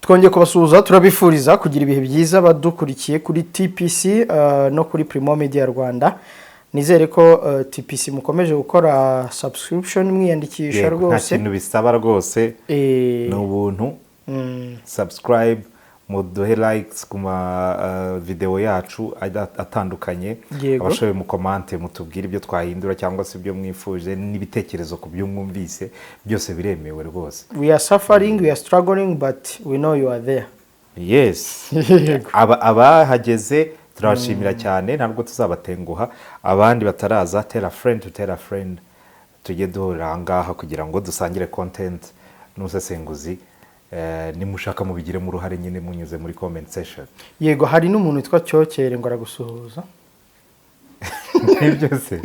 Twongeye kubasuhuza, turabifuriza kugira ibihe byiza badukurikiye kuri TPC no kuri Primo Media Rwanda. Nizere ko TPC mukomeje gukora subscription, mwiyandikisha. Yego, nta Rwose kintu bisaba rwose, ni ubuntu. Subscribe, muduhe likes ku ma video yacu atandukanye. Abashoboye mucommente, mutubwire ibyo twahindura cyangwa se ibyo mwifuje n'ibitekerezo ku byo mwumvise, byose biremewe rwose. We are suffering, we are struggling, but we know you are there. Yes. Yego. Abahageze turabashimira cyane, ntabwo tuzabatenguha. Abandi bataraza, tell a friend to tell a friend, tujye duhurira aha ngaha kugira ngo dusangire content n'ubusesenguzi. Nimushaka mubigiremo uruhare nyine munyuze muri comment section. Yego, hari n'umuntu witwa Cyokere ngo aragusuhuza. Nibyo se?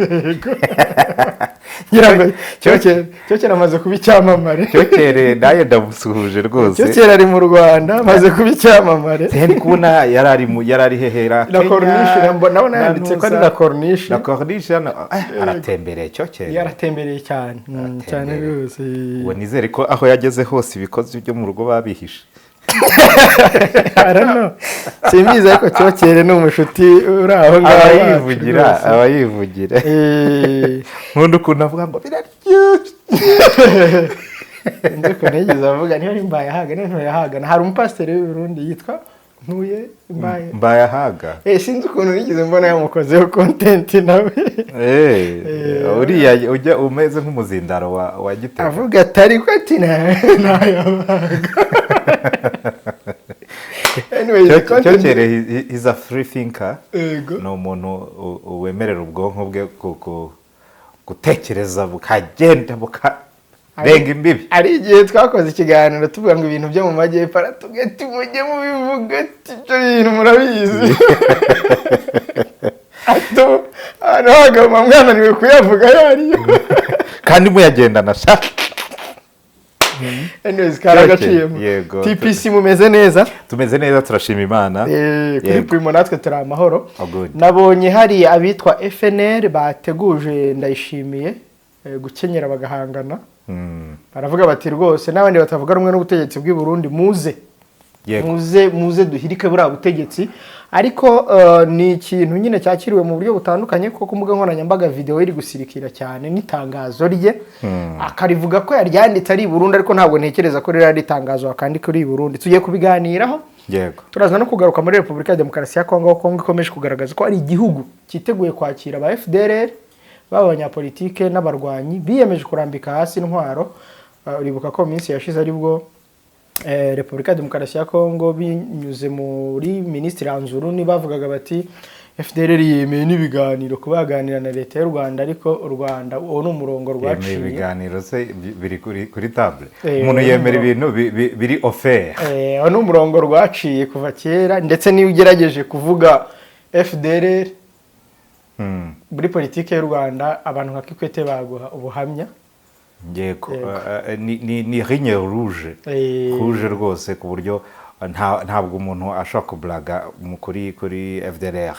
Ngira ngo Cyokere amaze kuba icyamamare. Cyokere nawe ndamusuhuje rwose. Cyokere ari mu Rwanda, amaze kuba icyamamare. Ndi kubona yari ari hehera. La Corniche, ndabona yanditse ko ari La Corniche. La Corniche hano, aratembereye Cyokere. Yaratembereye cyane. Cyane Aratembereye. rwose. Ubu nizere ko aho yageze hose ibikozi byo mu rugo babihishe. I don't know. Simbizi, ariko Cyokere ni umushuti uri aho ngaho Aba wacu yivugira. rwose. Aba yivugira. Nkunda ukuntu avuga ngo biraryoshye. Sinzi ukuntu yigeze avuga, niba ari Mbayahaga, niba Ntuyahaga. Hari umupasiteri w'i Burundi yitwa Ntuye Mbaye. Mbayahaga. Sinzi ukuntu nigeze mbona yamukozeho content nawe. Uriya ujya umeze nk'umuzindaro wa Gitega. Avuga ati ariko ati ntayabaga. Anyways, Cyokere is a free thinker. Yego. Ni umuntu wemerera ubwonko bwe gutekereza bukagenda bukarenga imbibi. Hari igihe twakoze ikiganiro tuvuga ngo ibintu byo mu majyepfo, aratubwira ati mujye mubivuga, ati ibyo bintu murabizi, ato ahantu hagama mwananiwe kuyavuga ayo ariyo. Kandi muyagendana sha. Anyways, kari agaciyemo. Yego. TPC, mumeze neza? Tumeze neza, turashima Imana. Kuri Yego. Primo natwe turi amahoro. Oh, good. Nabonye hari abitwa FNL bateguje Ndayishimiye gukenyera bagahangana. Baravuga bati rwose n'abandi batavuga rumwe n'ubutegetsi bw'i Burundi muze, muze, muze duhirike buriya butegetsi. Ariko ni ikintu nyine cyakiriwe mu buryo butandukanye, kuko ku mbuga nkoranyambaga video iri gusirikira cyane n'itangazo rye, akarivuga ko yaryanditse ari i Burundi, ariko ntabwo ntekereza ko ririya ari itangazo wakandika uri i Burundi. Tugiye kubiganiraho. Turaza no kugaruka muri Repubulika ya Demokarasi ya Kongo, aho Kongo ikomeje kugaragaza ko ari igihugu cyiteguye kwakira aba FDLR, baba abanyapolitike n'abarwanyi biyemeje kurambika hasi intwaro. Uribuka ko mu minsi yashize aribwo Repubulika ya Demokarasi ya Kongo binyuze muri Minisitiri Anzuruni bavugaga bati FDLR yemeye n'ibiganiro, kuba yaganira na leta y'u Rwanda, ariko u Rwanda uwo ni umurongo Yemeye rwaciye. ibiganiro se biri kuri table? Umuntu yemera ibintu biri offert. Uwo ni umurongo rwaciye kuva kera, ndetse n'iyo ugerageje kuvuga FDLR muri politiki y'u Rwanda, abantu nka Kikwete baguha ubuhamya. Yego. Yego. Ni ligne rouge, rouge rwose, ku buryo ntabwo umuntu ashobora kublaga kuri FDLR.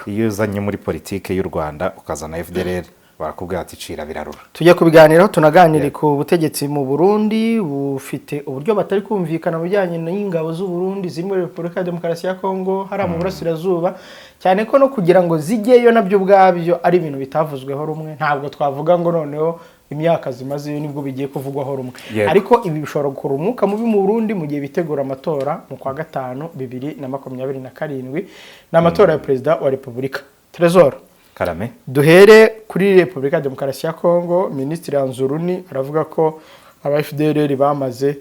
Iyo uzanye muri politiki y'u Rwanda ukazana FDLR, barakubwira ati cira birarura. Tujya kubiganiraho, tunaganire ku butegetsi mu Burundi bufite uburyo batari kumvikana mu bijyanye n'ingabo z'u Burundi ziri muri Repubulika ya Demokarasi ya Kongo hariya mu burasirazuba, cyane ko no kugira ngo zijyeyo nabyo ubwabyo ari ibintu bitavuzweho rumwe. Ntabwo twavuga ngo noneho imyaka zimazeyo nibwo bigiye kuvugwaho rumwe. Ariko ibi bishobora gukora umwuka mubi mu Burundi mu gihe bitegura amatora mu kwa gatanu 2027, ni amatora ya perezida wa repubulika. Trezor. Karame. Duhere kuri Repubulika ya Demokarasi ya Kongo. Minisitiri Anzuruni aravuga ko aba FDLR bamaze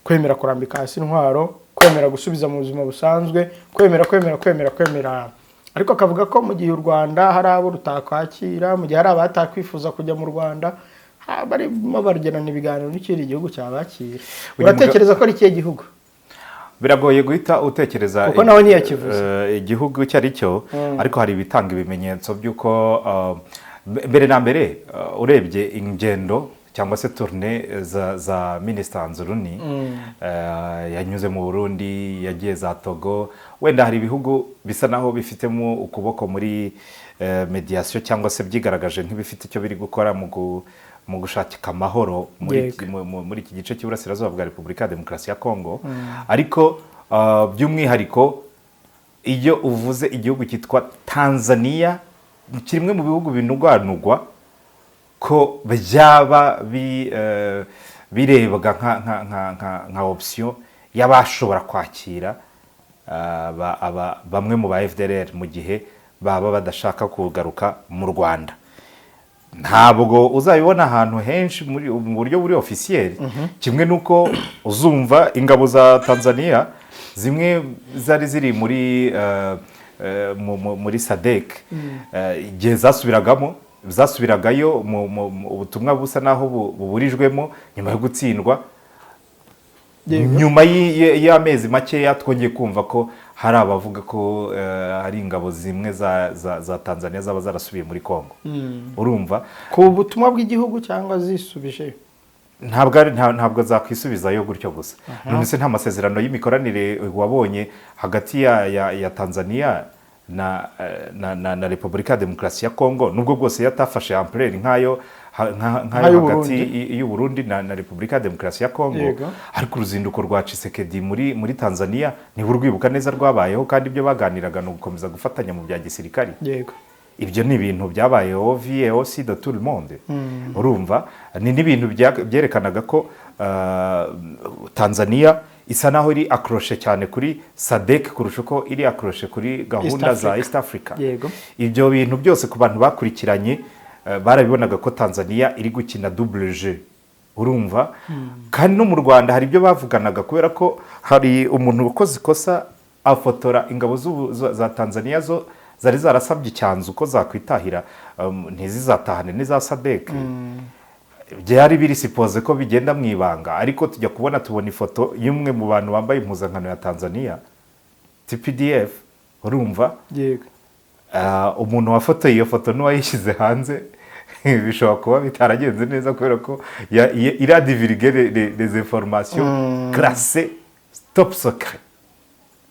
kwemera kurambika hasi intwaro, kwemera gusubiza mu buzima busanzwe, kwemera, kwemera, kwemera, kwemera, ariko akavuga ko mu gihe u Rwanda hari abo rutakwakira, mu gihe hari abatakwifuza kujya mu Rwanda, barimo baragirana ibiganiro n'ikindi gihugu cyabakira. Uratekereza ko ari ikihe gihugu? Biragoye guhita utekereza Kuko nawe ntiyakivuze. Igihugu icyo ari cyo, ariko hari ibitanga ibimenyetso by'uko mbere na mbere, urebye ingendo cyangwa se tournée za Minisita Nzuruni, yanyuze mu Burundi, yagiye za Togo, wenda hari ibihugu bisa naho bifitemo ukuboko muri médiation cyangwa se byigaragaje nk'ibifite icyo biri gukora mu mu gushakika amahoro muri iki gice cy'Iburasirazuba bwa Repubulika ya Demokarasi ya Kongo. Ariko by'umwihariko iyo uvuze igihugu cyitwa Tanzania, kimwe mu bihugu binugwanugwa ko byaba birebwa nka option y'abashobora kwakira bamwe mu ba FDLR mu gihe baba badashaka kugaruka mu Rwanda. Ntabwo uzabibona ahantu henshi mu buryo buri officiel, kimwe n'uko uzumva ingabo za Tanzania zimwe zari ziri muri SADC, igihe zasubiragamo, zasubiragayo mu ubutumwa busa naho buburijwemo nyuma yo gutsindwa. Nyuma y'amezi makeya twongeye kumva ko hari abavuga ko hari ingabo zimwe za Tanzania zaba zarasubiye muri Congo, urumva. Ku butumwa bw'igihugu cyangwa zisubije? Ntabwo zakwisubizayo gutyo gusa. None se nta masezerano y'imikoranire wabonye hagati ya Tanzania na Repubulika ya Demokarasi ya Congo, nubwo bwose yatafashe ampleur nkayo hagati y'u Burundi na Repubulika ya Demokarasi ya Congo? Ariko uruzinduko rwa Tshisekedi muri Tanzania niba urwibuka neza rwabayeho, kandi ibyo baganiraga ni ugukomeza gufatanya mu bya gisirikari. Ibyo ni ibintu byabayeho vu aussi de tout le monde, urumva. Ni n'ibintu byerekanaga ko Tanzania isa naho iri accrochée cyane kuri SADC kurusha uko iri accrochée kuri gahunda za East Africa. Ibyo bintu byose ku bantu bakurikiranye barabibonaga ko Tanzania iri gukina double jeu, urumva. Kandi no mu Rwanda hari ibyo bavuganaga, kubera ko hari umuntu wakoze ikosa afotora ingabo za Tanzania zo zari zarasabye icyanzu ko zakwitahira, ntizizatahane n'iza SADC. Byari biri supposé ko bigenda mu ibanga, ariko tujya kubona tubona ifoto y'umwe mu bantu bambaye impuzankano ya Tanzania TPDF, urumva. Umuntu wafotoye iyo foto n'uwayishyize hanze bishobora kuba bitaragenze neza, kubera ko il a divulgué les informations classées top secret,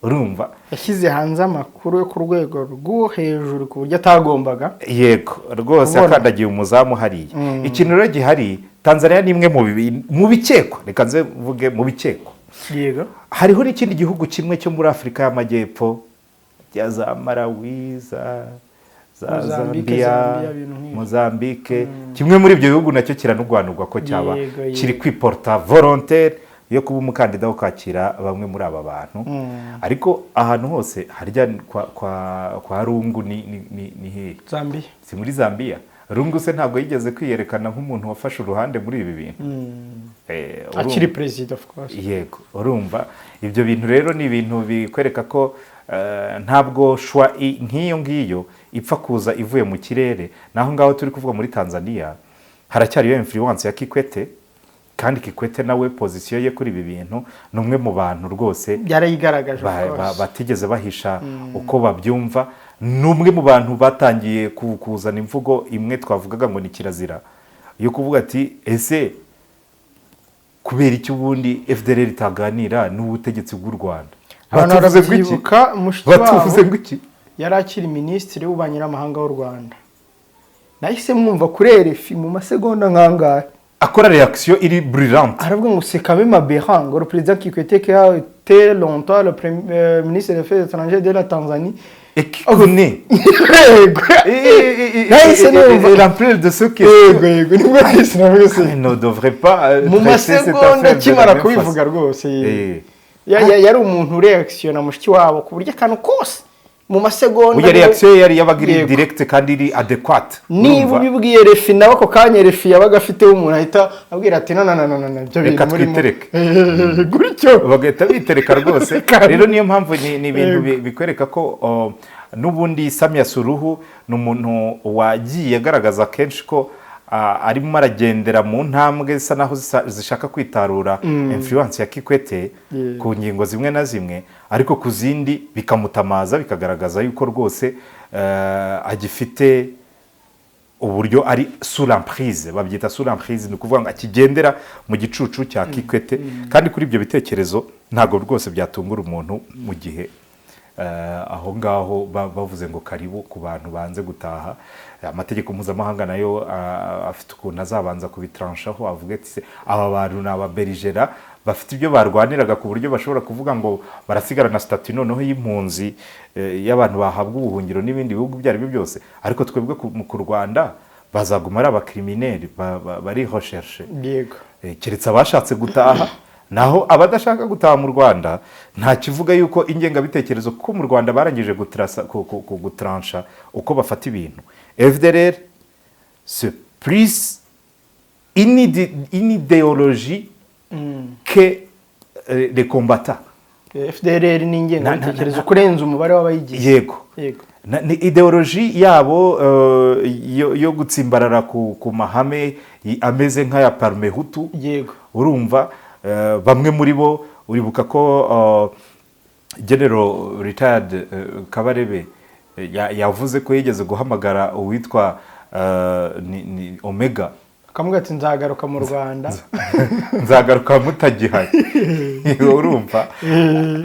urumva. Yashyize hanze amakuru yo ku rwego rwo hejuru ku buryo atagombaga Yego rwose. kubona. Yakandagiye umuzamu hariya. Ikintu rero gihari, Tanzania ni imwe mu bikekwa, reka nze mvuge mu bikekwa. Hariho n'ikindi gihugu kimwe cyo muri Afurika y'Amajyepfo bya za Malawi, za Mozambique, Zambia, Zambia, ibintu nk'ibyo. Mozambique. Kimwe muri ibyo bihugu nacyo kiranugwanugwa ko cyaba kiri kwiporta volontaire yo kuba umukandida wo kwakira bamwe muri aba bantu. Ariko ahantu hose harya kwa Lungu ni hehe? Zambia. Si muri Zambia? Lungu se ntabwo yigeze kwiyerekana nk'umuntu wafashe uruhande muri ibi bintu? Akiri perezida, of course. Yego, urumva ibyo bintu rero ni ibintu bikwereka ko ntabwo choix nk'iyo ngiyo ipfa kuza ivuye mu kirere. Naho ngaho turi kuvuga muri Tanzania haracyariyo influence ya Kikwete, kandi Kikwete nawe position ye kuri ibi bintu, ni umwe mu bantu rwose Byarayigaragaje, of course. batigeze bahisha uko babyumva. Ni umwe mu bantu batangiye kuzana imvugo imwe twavugaga ngo ni kirazira, yo kuvuga ati: "Ese kubera iki ubundi FDLR itaganira n'ubutegetsi bw'u Rwanda?" Abantu Batuvuze ngo iki? barabyibuka, mushiki Batuvuze wabo ngo iki? yari akiri minisitiri w'ububanyi n'amahanga w'u Rwanda. Nahise mwumva kuri RFI mu masegonda nk'angahe akora réaction iri brûlante. Aravuga ngo: "C'est quand même aberrant ngo le président Kikwete, qui a été longtemps le premier ministre des Affaires étrangères de la Tanzanie." Et qui connaît Yego. Nahise numva. Et l'ampleur de ce qui Yego, nibwo nahise navuga se ne devrait pas mu masegonda akimara kubivuga rwose. Yari umuntu ureakisiyona mushiki wabo ku buryo akantu kose mu masegonda Burya réaction ye yari yabaga iri directe kandi iri adéquate. Niba ubibwiye RFI nawe ako kanya, RFI yabaga afiteho umuntu ahita abwira ati: "No, no, no, no, no, ibyo Reka bintu murimo." twitereke. Gutyo. Bagahita bitereka rwose. Rero niyo mpamvu ni ibintu bikwereka ko n'ubundi Samia Suluhu ni umuntu wagiye agaragaza kenshi ko arimo aragendera mu ntambwe zisa naho zishaka kwitarura influence ya Kikwete ku ngingo zimwe na zimwe, ariko ku zindi bikamutamaza, bikagaragaza yuko rwose agifite uburyo ari sous l'emprise, babyita sous l'emprise, ni ukuvuga ngo akigendera mu gicucu cya Kikwete. Kandi kuri ibyo bitekerezo ntabwo rwose byatungura umuntu mu gihe Aho ngaho bavuze ngo karibu ku bantu banze gutaha. Amategeko mpuzamahanga nayo afite ukuntu azabanza kubitranchaho, avuga ati: "Se, aba bantu ni ababelligérants bafite ibyo barwaniraga ku buryo bashobora kuvuga ngo barasigarana statut noneho y'impunzi, y'abantu bahabwa ubuhungiro n'ibindi bihugu ibyo ari byo byose?" Ariko twebwe ku Rwanda bazaguma ari abacriminels bari recherchés, keretse abashatse gutaha. Naho abadashaka gutaha mu Rwanda, nta kivuga yuko ingengabitekerezo, kuko mu Rwanda barangije gutrasa gutrancha uko bafata ibintu. FDLR, c'est plus une idéologie que les combattants. FDLR ni ingengabitekerezo kurenza umubare w'abayigize. Yego. Ni idéologie yabo yo gutsimbarara ku mahame ameze nk'aya Parmehutu. Urumva, bamwe muri bo, uribuka ko General retired Kabarebe yavuze ko yigeze guhamagara uwitwa ni Omega, Akavuga ati: "Nzagaruka mu Rwanda." "Nzagaruka mutagihari." Urumva,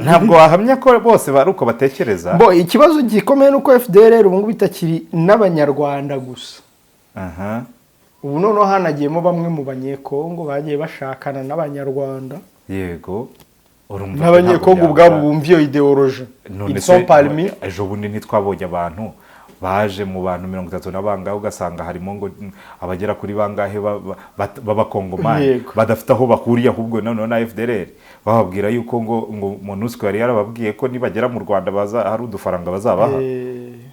ntabwo wahamya ko bose bari uko batekereza. Bo, ikibazo gikomeye ni uko FDLR ubu ngubu itakiri n'Abanyarwanda gusa. Ubu noneho hanagiyemo bamwe mu Banyekongo bagiye bashakana n'Abanyarwanda. Yego, urumva ko N'Abanyekongo ntabwo ubwabo byabura. bumva iyo idéologie. None Ils se sont parmi ejo bundi ntitwabonye abantu baje mu bantu 30 na bangahe, ugasanga harimo ngo abagera kuri bangahe b'Abakongomani badafite aho bahuriye ahubwo noneho na FDLR, bababwira yuko ngo MONUSCO yari yarababwiye ko nibagera mu Rwanda baza hari udufaranga bazabaha,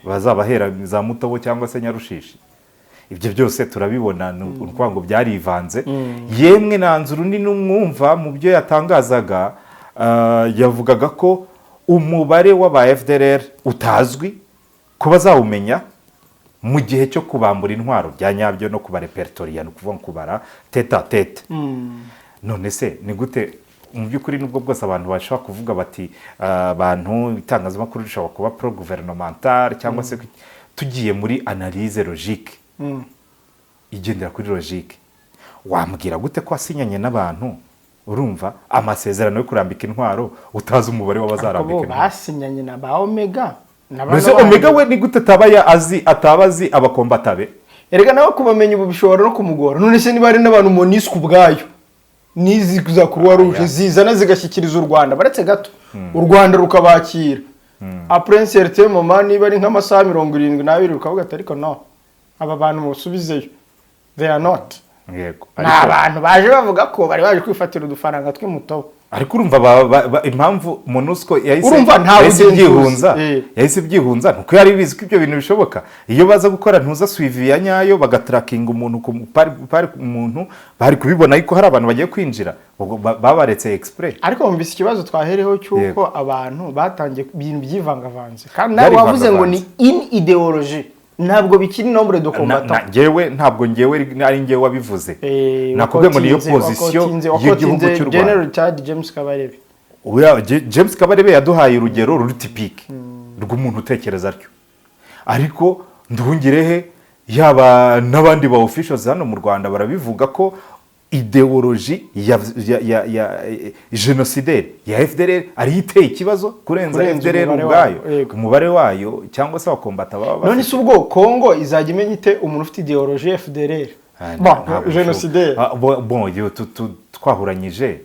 bazabahera za Mutobo cyangwa se Nyarushishi? Ibyo byose turabibona. Ni ukuvuga ngo byarivanze. Yemwe na Nzuruni n'umwumva mu byo yatangazaga, yavugaga ko umubare w'aba FDLR utazwi, ko bazawumenya mu gihe cyo kubambura intwaro bya nyabyo no kubarépertorier, ni ukuvuga ngo kubara tête à tête. None se ni gute mu by'ukuri, nubwo bwose abantu bashobora kuvuga bati abantu, itangazamakuru rishobora kuba pro gouvernemental, cyangwa se tugiye muri analyse logique igendera kuri logique, wambwira gute ko wasinyanye n'abantu, urumva, amasezerano yo kurambika intwaro, utazi umubare Ariko w'abazarambika bo intwaro? Basinyanye na ba Omega na bano Mbese bandi. Omega we ni gute ataba azi abacombattants be? Erega nawe kubamenya ubu bishobora no kumugora. None se niba hari n'abantu MONUSCO ubwayo n'izi za Croix Rouge zizana zigashyikiriza u Rwanda, baretse gato, u Rwanda rukabakira, après un certain moment, niba ari nk'amasaha 72, rukavuga ati: "Ariko no, aba bantu musubizeyo, they are not ni abantu baje bavuga ko bari baje kwifatira udufaranga tw'imutobo." Ariko urumva impamvu MONUSCO yahise Urumva nta yahise bugenzuzi. ibyihunza, yahise ibyihunza nuko yari bizi ko ibyo bintu bishoboka. Iyo baza gukora ntuza suivi ya nyayo, bagatrackinga umuntu ku pari umuntu, bari kubibona yuko hari abantu bagiye kwinjira. Ubwo babaretse exprès. Ariko wumvise ikibazo twahereho cy'uko abantu batangiye ibintu byivangavanze, kandi nawe Byarivangavanze. wavuze ngo ni in idéologie, ntabwo bikiri nombre de combattants. Njyewe ntabwo njyewe ari njyewe wabivuze. Nakubwiye ngo niyo position y'igihugu cy'u Rwanda. General Chad James Kabarebe. Oya, James Kabarebe yaduhaye urugero ruri typique rw'umuntu utekereza atyo, ariko Nduhungirehe, yaba n'abandi ba officials hano mu Rwanda barabivuga ko idéologie ya génocidaire ya FDLR ariyo iteye ikibazo kurenza Kurenza FDLR umubare ubwayo, wayo, yego. umubare wayo cyangwa se abacombattants baba None bafite. se ubwo Kongo izajya imenya ite umuntu ufite idéologie FDLR? Bon, Ntabwo génocidaire. bishoboka. Bon, iyo twahuranyije,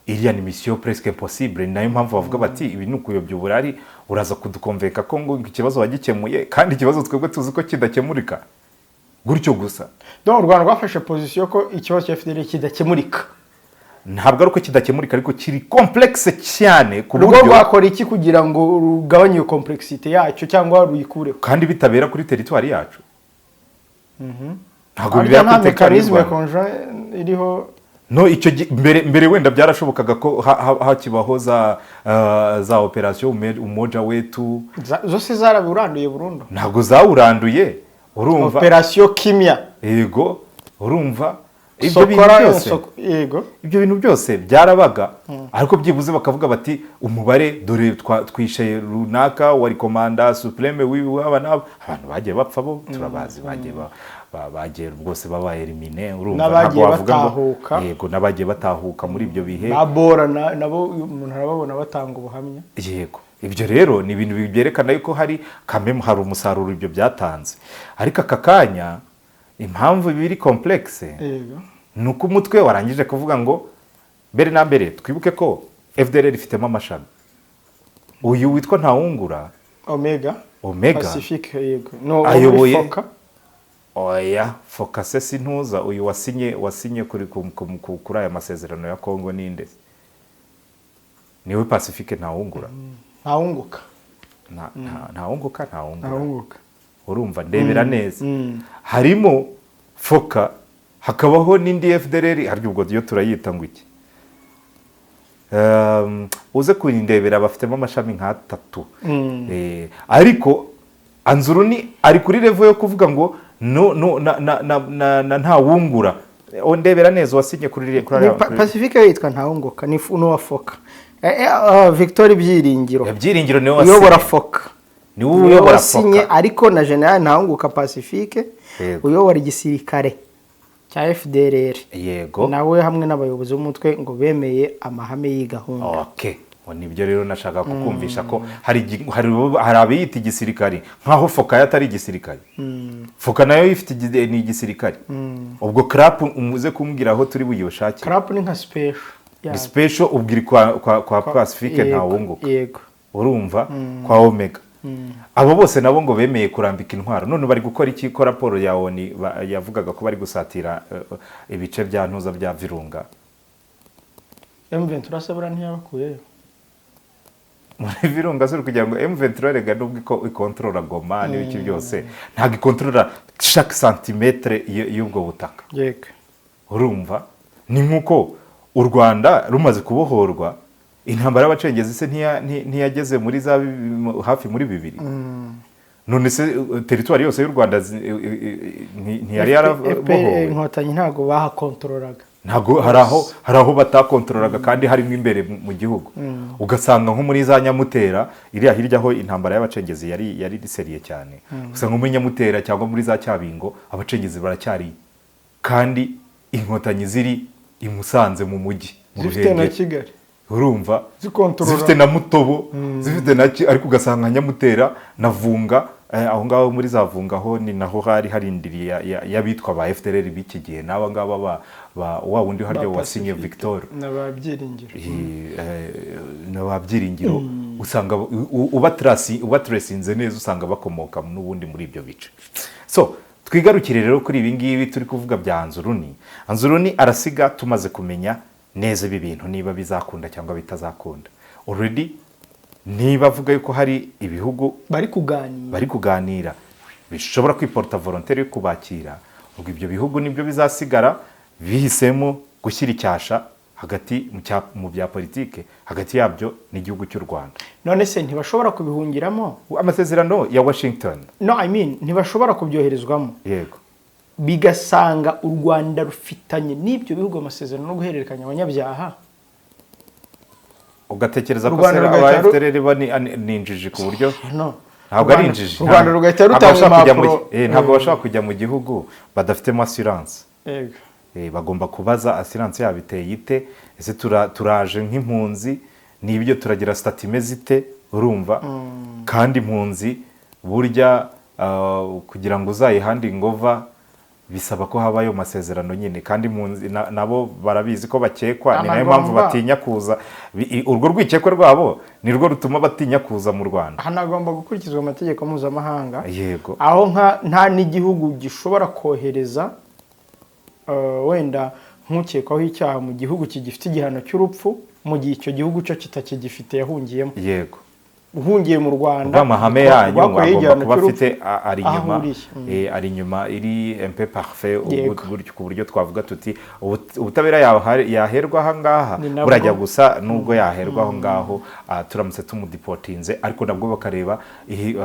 iriya ni mission presque impossible. Ni nayo mpamvu bavuga bati: "Ibi ni ukuyobya uburari, uraza kuduconvainca ko ngo ikibazo wagikemuye, kandi ikibazo twebwe tuzi ko kidakemurika gutyo gusa." Donc u Rwanda rwafashe position ko ikibazo cya FDLR kidakemurika. Ntabwo ari uko kidakemurika, ariko kiri complexe cyane ku Rwo buryo rwakora iki kugira ngo rugabanye iyo complexité yacyo cyangwa ruyikureho? Kandi bitabera kuri territoire yacu, ntabwo Harya bibera nta kuri territoire y'u mécanisme Rwanda. conjoint iriho? No, icyo mbere wenda byarashobokaga ko hakibaho za opération Umoja Wetu. Zose zaraburanduye burundu. Ntabwo zawuranduye, urumva. Opération Kimya. Yego, urumva. Ibyo bintu Sokora byose, yego. Ibyo bintu byose byarabaga, ariko byibuze bakavuga bati umubare dore twishe runaka wari commandant suprême w'ibi w'aba n'aba. Abantu bagiye bapfa bo turabazi, bagiye bagiye rwose babaye éliminé, urumva N'abagiye ntabwo wavuga ngo batahuka. Yego, n'abagiye batahuka muri ibyo bihe. Ba Bora nabo umuntu arababona batanga ubuhamya. Yego, ibyo rero ni ibintu byerekana yuko hari kameme, hari umusaruro ibyo byatanze. Ariko aka kanya impamvu biri complexe ni uko umutwe warangije kuvuga ngo mbere na mbere twibuke ko FDLR ifitemo amashami. Uyu witwa Ntawungura, Omega. Omega. Pacifique, yego, no Ayoboye- muri Foka. Oya, Fokase sintuza. Uyu wasinye kuri aya masezerano ya Kongo ninde? Niwe Pacifique Ntawungura. Ntawunguka. Ntawunguka, Ntawungura. Ntawunguka. Urumva, ndebera neza, harimo Foka, hakabaho n'indi FDLR. Harya ubwo yo turayita ngo iki? Uze kuyindebera, bafitemo amashami nk'atatu. Ariko Anzuruni ari kuri level yo kuvuga ngo no no na na na, na, na Ntawungura. Ndebera neza wasinye kuri Ni Pacifique yitwa Ntawunguka, ni n'uwa Foka. Victor Byiringiro. Byiringiro niwe wasinye. Uyobora Foka. Niwe Niwe uyobora wasinye. Foka. Ariko na General Ntawunguka Pacifique, uyobora igisirikare cya FDLR, nawe hamwe n'abayobozi b'umutwe ngo bemeye amahame y'iyi gahunda. Okay. Ngo nibyo rero nashaka kukumvisha ko hari abiyita igisirikari nkaho Foka yo atari igisirikari. Foka nayo ifite ni igisirikari. Ubwo CRAP umuze kumbwira aho turi buyishakire. CRAP ni nka special. Ni special, ubwo iri kwa Pacifique Ntawunguka. Urumva, kwa Omega. Abo bose nabo ngo bemeye kurambika intwaro. None bari gukora iki ko raporo ya ONU yavugaga ko bari gusatira ibice bya ntuza bya Virunga? M23 se buriya ntiyabakuyeyo? Muri Virunga ziri kugira ngo M23 rega nubwo ikontorora Goma n'ibiki byose, ntabwo ikontorora chaque centimètre y'ubwo butaka. Urumva, ni nk'uko u Rwanda rumaze kubohorwa, intambara y'abacengezi se ntiyageze muri za hafi muri 2000? None se territoire yose y'u Rwanda ntiyari FPR yarabohowe? Inkotanyi ntabwo bahakontororaga. Ntabwo hari aho batakontorolaga kandi harimo imbere mu gihugu, ugasanga nko muri za Nyamutera iriya hirya aho intambara y'abacengezi yari sérieux cyane, usanga muri Nyamutera cyangwa muri za Cyabingo abacengezi baracyari, kandi Inkotanyi ziri i Musanze mu mujyi, mu Zifite na Ruhengeri. Kigali. Urumva, Zikontorora. zifite na Mutobo, zifite na ariko ugasanga Nyamutera na Vunga, aho ngaho muri za Vunga ho ni naho hari harindiriye y'abitwa ba FDLR b'iki gihe n'aba ngaba ba wa wundi harya Ba wasinye Pacifique Victor na ba Byiringiro. Na ba Byiringiro, usanga ubatrasinze neza, usanga bakomoka n'ubundi muri ibyo bice. So twigarukire rero kuri ibi ngibi turi kuvuga bya Anzuruni. Anzuruni arasiga tumaze kumenya neza ibi bintu niba bizakunda cyangwa bitazakunda. Already niba avuga yuko hari ibihugu bari kuganira, bari kuganira bishobora kwiporta volontaire yo kubakira, ubwo ibyo bihugu nibyo bizasigara bihisemo gushyira icyasha hagati mu bya politike hagati yabyo n'igihugu cy'u Rwanda. None se ntibashobora kubihungiramo? Amasezerano ya Washington. No, I mean, ntibashobora kubyoherezwamo, Yego. bigasanga u Rwanda rufitanye n'ibyo bihugu amasezerano no guhererekanya abanyabyaha? Ugatekereza U ko Rwanda se aba rugahita FDLR bo ni injiji ku buryo No. Ntabwo ari injiji. U Rwanda rugahita Ntabwo rutanga bashobora kujya mu- impapuro. Ntabwo bashobora kujya mu gihugu badafitemo assurance. Bagomba kubaza assurance yabo iteye ite, ese turaje nk'impunzi, n'ibyo turagira statut imeze ite? Urumva, kandi impunzi burya kugira ngo uzayihandinge over bisaba ko habayo masezerano nyine, kandi impunzi nabo barabizi ko bakekwa, ni nayo mpamvu batinya kuza. Urwo rwikekwe rwabo ni rwo rutuma batinya kuza mu Rwanda. Hanagomba gukurikizwa amategeko mpuzamahanga, aho nta n'igihugu gishobora kohereza wenda nk'ukekwaho icyaha mu gihugu kigifite igihano cy'urupfu, mu gihe icyo gihugu cyo kitakigifite yahungiyemo. Uhungiye mu Rwanda, Amahame yanyu rwakuyeho agomba igihano kuba cy'urupfu, afite ari aho inyuma, ahuriye. ari inyuma iri un peu parfait, Yego. gutyo, ku buryo twavuga tuti ubutabera yaherwa aha ngaha Ni nabwo. burajya gusa nubwo yaherwa aho ngaho, turamutse tumudipotinze. Ariko nabwo bakareba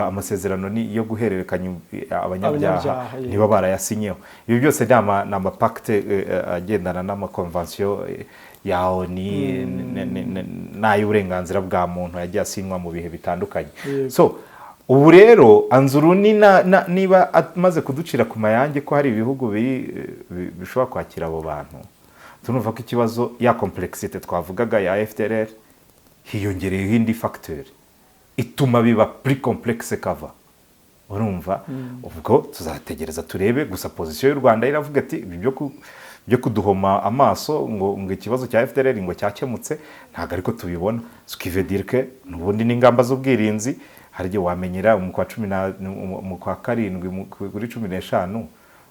amasezerano ni yo guhererekanya abanyabyaha, Abanyabyaha, yego. niba barayasinyeho. Ibi byose ni amapacte agendana n'amakonvention ya ONU n'ay'uburenganzira bwa muntu yagiye asinywa mu bihe bitandukanye. Yego. So ubu rero Anzuruni niba amaze kuducira ku mayange ko hari ibihugu bishobora kwakira abo bantu, turumva ko ikibazo ya complexité twavugaga ya FDLR hiyongereyeho indi facteur ituma biba plus complexe kava. Urumva, ubwo tuzategereza turebe. Gusa position y'u Rwanda iravuga ati ibi byo kuduhoma amaso ngo ikibazo cya FDLR ngo cyakemutse, ntabwo ariko tubibona. Ce qui veut dire que n'ubundi n'ingamba z'ubwirinzi, hari igihe wamenyera mu kwa cumi na mu kwa karindwi kuri 15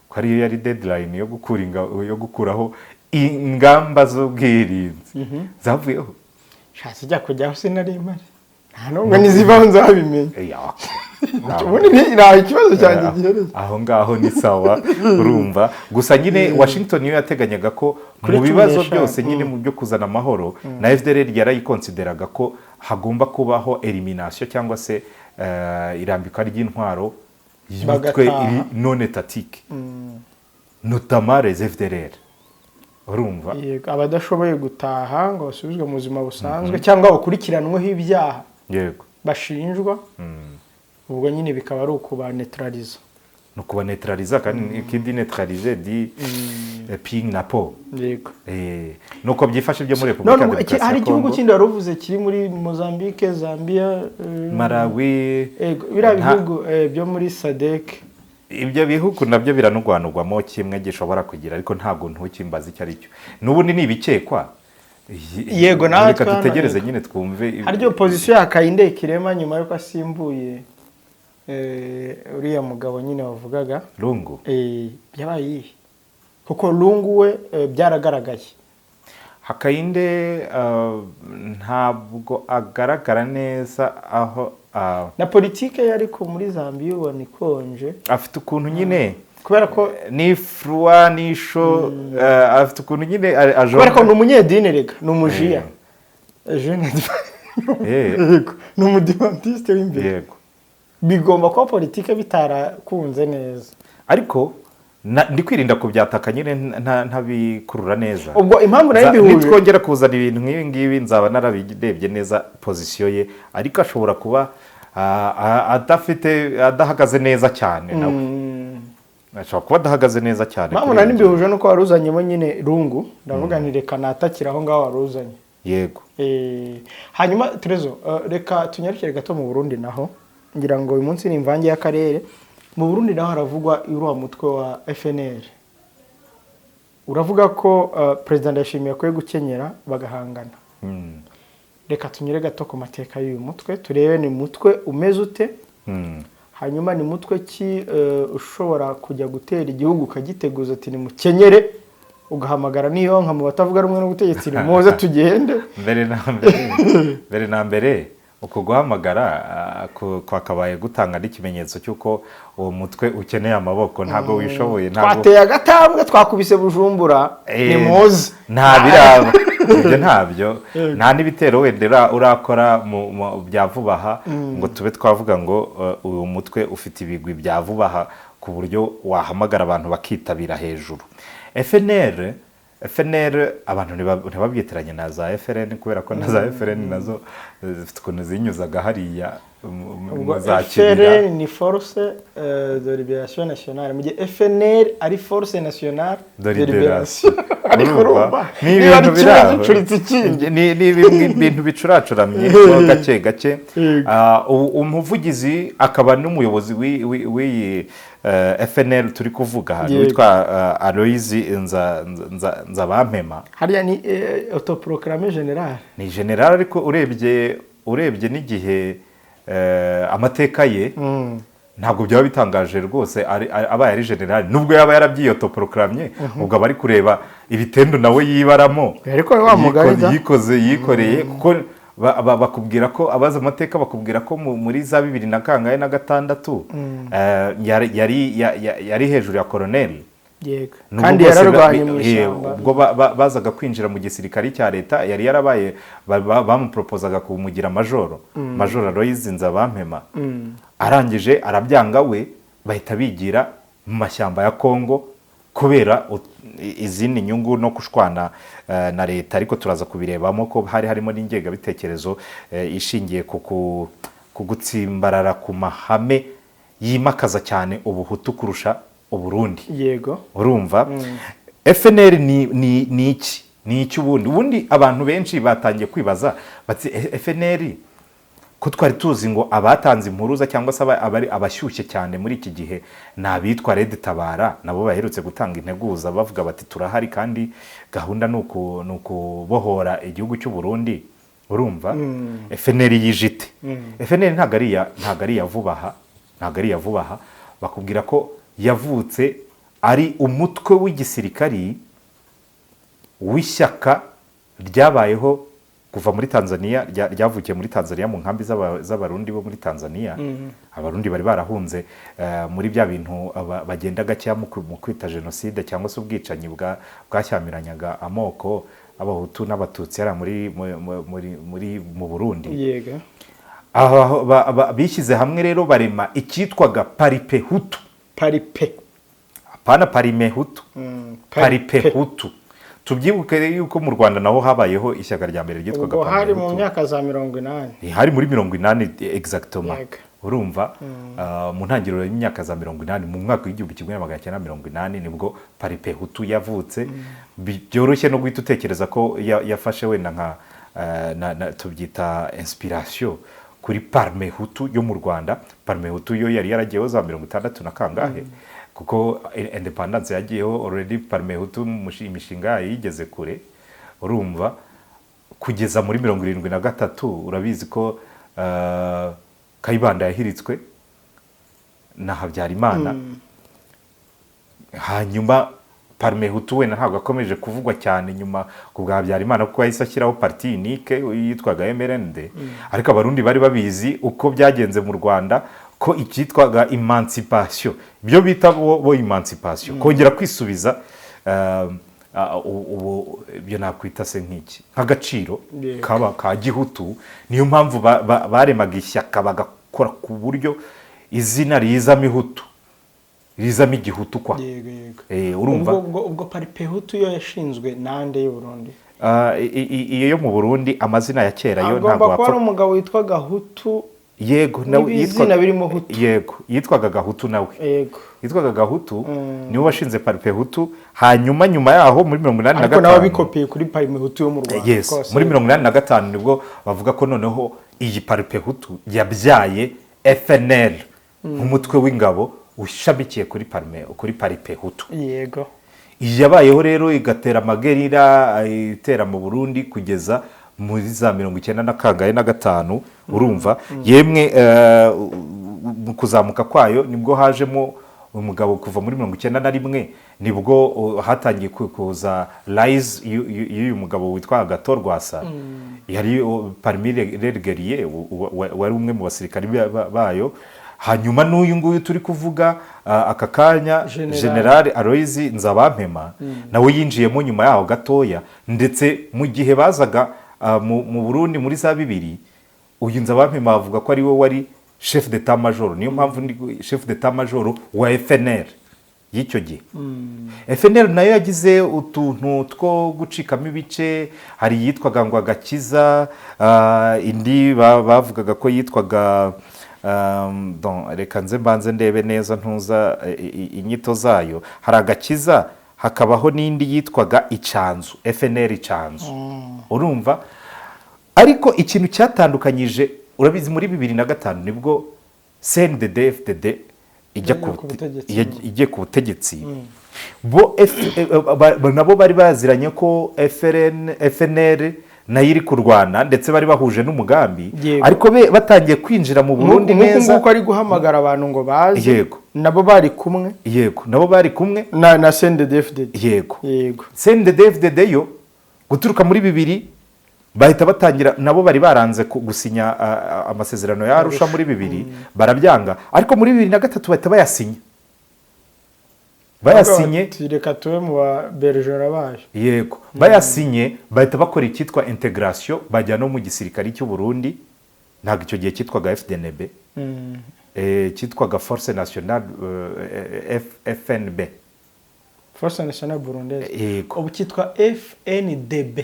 ko ariyo yari deadline yo gukuraho ingamba z'ubwirinzi, zavuyeho. Shatse ijya kujyaho sinari mpari, nta nubwo nizivaho nzabimenya. Ubundi ntaho ikibazo cyanjye gihereye. Aho ngaho ni sawa. Urumva gusa nyine Washington yo yateganyaga ko Kuri mu bibazo 15, byose nyine mu byo kuzana amahoro, na FDLR yarayikonsideraga ko hagomba kubaho elimination cyangwa se irambikwa ry'intwaro y'imitwe Bagataha. iri non étatique, notamment les FDLR. Urumva? Yego, abadashoboye gutaha ngo basubizwe mu buzima busanzwe cyangwa bakurikiranweho ibyaha bashinjwa, ubwo nyine bikaba ari ukubanetraliza. Ni ukubanetraliza, kandi qui dit neutraliser dit ping na po. Nuko byifashe byo muri Repubulika None ya Demokarasi hari ya igihugu Kongo. kindi wari uvuze kiri muri Mozambique, Zambia, Malawi. Yego, biriya bihugu byo muri SADC. Ibyo bihugu nabyo biranugwanugwamo kimwe gishobora kugira, ariko ntabwo ntukimbaza icyo ari cyo, n'ubundi ni ibikekwa. Yego, natwe Reka hano, dutegereze yego. nyine twumve. Haryo position ya Hakainde Kirema nyuma yuko asimbuye uriya mugabo nyine wavugaga, Lungu. Yabaye iyihe? Kuko Lungu we byaragaragaye. Hakainde ntabwo agaragara neza aho Na politike ye ariko muri Zambia ubona ikonje. Afite ukuntu nyine Kubera ko ni froid, ni chaud, afite ukuntu nyine Kubera ko ni umunyedini rega, ni umujiya Jeune Yego, ni umudivantiste w'imbere. Bigomba kuba politike bitarakunze neza. Ariko ndi kwirinda kubyataka nyine ntabikurura neza. Ubwo impamvu nari mbihuje Nitwongera kuzana ibintu nk'ibi ngibi nzaba narabirebye neza position ye, ariko ashobora kuba adafite, adahagaze neza cyane nawe, ashobora kuba adahagaze neza cyane Impamvu kuri nari iyi mbihuje nuko wari uzanyemo nyine Lungu, ndavuga nti reka natakira aho ngaho wari uzanye. Hanyuma Trezo, reka tunyarukire gato mu Burundi naho. Ngira ngo uyu munsi ni imvange y'akarere. Mu Burundi naho haravugwa uriya mutwe wa FNL, uravuga ko Perezida Ndayishimiye akwiye gukenyera bagahangana. Reka tunyure gato ku mateka y'uyu mutwe, turebe ni mutwe umeze ute, hanyuma ni mutwe ki ushobora kujya gutera igihugu ukagiteguza ati nimukenyere, ugahamagara niyo nka mu batavuga rumwe n'ubutegetsi, nimuze tugende? Mbere na mbere uko guhamagara kwakabaye gutanga n'ikimenyetso cy'uko uwo mutwe ukeneye amaboko, ntabwo wishoboye, ntabwo Twateye agatambwe, twakubise Bujumbura, nimuze. Nta biraba ibyo, ntabyo, nta n'ibitero wenda urakora mu bya vuba aha ngo tube twavuga ngo uyu mutwe ufite ibigwi bya vuba aha ku buryo wahamagara abantu bakitabira hejuru. FNL abantu ntibabyitiranye na za FRN, kubera ko na za FRN nazo zifite ukuntu zinyuzaga hariya mu Ubwo za Kibira. FRN ni Force de Libération Nationale, mu gihe FNL ari Force Nationale de de Libération. Libération. Ariko urumva Ni niba ari ibintu kimwe biri aho. gicuritse ikindi. Ni bimwe ibintu bicuracuramye ho gake gake. Yego. Umuvugizi akaba n'umuyobozi w'iyi FNL turi kuvuga hano witwa Aloyizi Nzabampema. Hariya ni autoproclamé général. Ni general, ariko urebye n'igihe amateka ye, ntabwo byaba bitangaje rwose abaye ari general, nubwo yaba yarabyiyotoproklaramye. Ubwo aba ari kureba ibitendo nawe yibaramo Ariko wa mugani da. Yikoze, yikoreye, kuko Bakubwira ko abazi amateka bakubwira ko muri za bibiri na kangahe na gatandatu yari hejuru ya koroneli. Yego, Nubwo kandi bwose yararwanye mu ishyamba. Ubwo bazaga kwinjira mu gisirikari cya leta, yari yarabaye, bamuporopozaga kumugira majoro, Majoro Aloys Nzabampema. Arangije arabyanga, we bahita bigira mu mashyamba ya Kongo kubera izindi nyungu no kushwana na leta. Ariko turaza kubirebamo ko hari harimo n'ingengabitekerezo ishingiye ku gutsimbarara ku mahame yimakaza cyane ubuhutu kurusha Uburundi. Urumva, FNL ni iki? Ni iki ubundi? Ubundi abantu benshi batangiye kwibaza bati: "FNL ko twari tuzi ngo abatanze impuruza cyangwa se abari abashyushye cyane muri iki gihe ni abitwa Red Tabara, nabo baherutse gutanga integuza bavuga bati turahari kandi gahunda ni ukubohora igihugu cy'u Burundi. Urumva, FNL yijite?" FNL ntabwo ari iya vuba aha, ntabwo ari iya vuba aha. Bakubwira ko yavutse ari umutwe w'igisirikari w'ishyaka ryabayeho kuva muri Tanzania, ryavukiye muri Tanzania mu nkambi z'Abarundi bo muri Tanzania. Abarundi bari barahunze muri bya bintu bagenda gakeya mu kwita jenoside cyangwa se ubwicanyi bwashyamiranyaga amoko, Abahutu n'Abatutsi, hariya muri mu Burundi. Aba bishyize hamwe rero barema icyitwaga Paripe Hutu. Paripe. Apana Parime Hutu. Paripe Hutu. Tubyibuke yuko mu Rwanda naho habayeho ishyaka rya mbere ryitwaga Ubwo hari mu Parmehutu. myaka za 80. Hari muri 80 exactement. Urumva, mu ntangiriro y'imyaka za 80, mu mwaka w'1980 nibwo Paripe Hutu yavutse. Byoroshye no guhita utekereza ko yafashe wenda nka tubyita inspiration kuri Parme Hutu yo mu Rwanda. Parme Hutu yo yari yaragiyeho za 60 na kangahe, kuko independence yagiyeho already Parme Hutu imishinga yayo yigeze kure. Urumva, kugeza muri 73, urabizi ko Kayibanda yahiritswe na Habyarimana. Hanyuma Parme Hutu wenda ntabwo akomeje kuvugwa cyane nyuma ku bwa Habyarimana, kuko yahise ashyiraho parti unique yitwaga MRND. Ariko Abarundi bari babizi uko byagenze mu Rwanda, ko icyitwaga emancipation, ibyo bita bo emancipation, kongera kwisubiza ubu ibyo nakwita se nk'iki, nk'agaciro kaba ka gihutu. Niyo mpamvu baremaga ishyaka bagakora ku buryo izina rizamo ihutu, rizamo igihutu kwa. yego yego Urumva. Ubwo Paripehutu yo yashinzwe nande y'u Burundi? Ah, iyo yo mu Burundi, amazina ya kera yo Agomba ntabwo kuba ari wapfa. umugabo witwa Gahutu. Yego, nawe N'ibizina birimo Hutu. Yego, yitwaga Gahutu nawe. Yitwaga Gahutu, niwe washinze Paripehutu. Hanyuma nyuma yaho muri mirongo inani na Ariko nawe gatanu bikopiye kuri Parimehutu yo mu Rwanda. Yes. Rwose. Muri 85 nibwo bavuga ko noneho iyi Paripehutu yabyaye FNL nk'umutwe w'ingabo ushamikiye kuri Paripehutu. Iyi yabayeho rero igatera amagerira, itera mu Burundi kugeza muri za 90 na kangahe na gatanu. Urumva yemwe, mu kuzamuka kwayo nibwo hajemo umugabo kuva muri 91, nibwo hatangiye kuza rise y'uyu mugabo witwa Agathon Rwasa, yari parmi les guerriers, wari umwe mu basirikari bayo. Hanyuma n'uyu nguyu turi kuvuga aka kanya, General. General Aloys Nzabampema, nawe yinjiyemo nyuma yaho gatoya. Ndetse mu gihe bazaga mu Burundi muri za 2000, uyu Nzabampema bavuga ko ari we wari chef d'état major. Niyo mpamvu ndi chef d'état major wa FNL y'icyo gihe. FNL nayo yagize utuntu two gucikamo ibice. Hari iyitwaga ngo Agakiza, indi bavugaga ko yitwaga reka nze mbanze ndebe neza ntuza inyito zayo. Hari Agakiza, hakabaho n'indi yitwaga Icanzu, FNL Icanzu. Urumva, ariko ikintu cyatandukanyije, urabizi, muri 2005 nibwo CNDD FDD ijya Ijya ku butegetsi. Igiye ku butegetsi. Bo nabo bari baziranye ko FRN, FNL nayo iri kurwana, ndetse bari bahuje n'umugambi. Ariko be batangiye kwinjira mu Burundi Nk'uku neza. nguku ari guhamagara abantu ngo baze, nabo bari kumwe. Yego, nabo bari kumwe. Na CNDD-FDD. Yego. CNDD FDD yo guturuka muri bibiri Bahita batangira, nabo bari baranze gusinya amasezerano ya Arusha muri 2000, barabyanga, ariko muri 2003 bahita bayasinya. Bayasinye, Bati, reka tube mu ba bergera bayo. Yego, bayasinye bahita bakora icyitwa integration, bajya no mu gisirikare cy'u Burundi. Ntabwo icyo gihe cyitwaga FDNB, cyitwaga Force Nationale, FNB. Force Nationale Burundaise. Yego. Ubu cyitwa FNDB,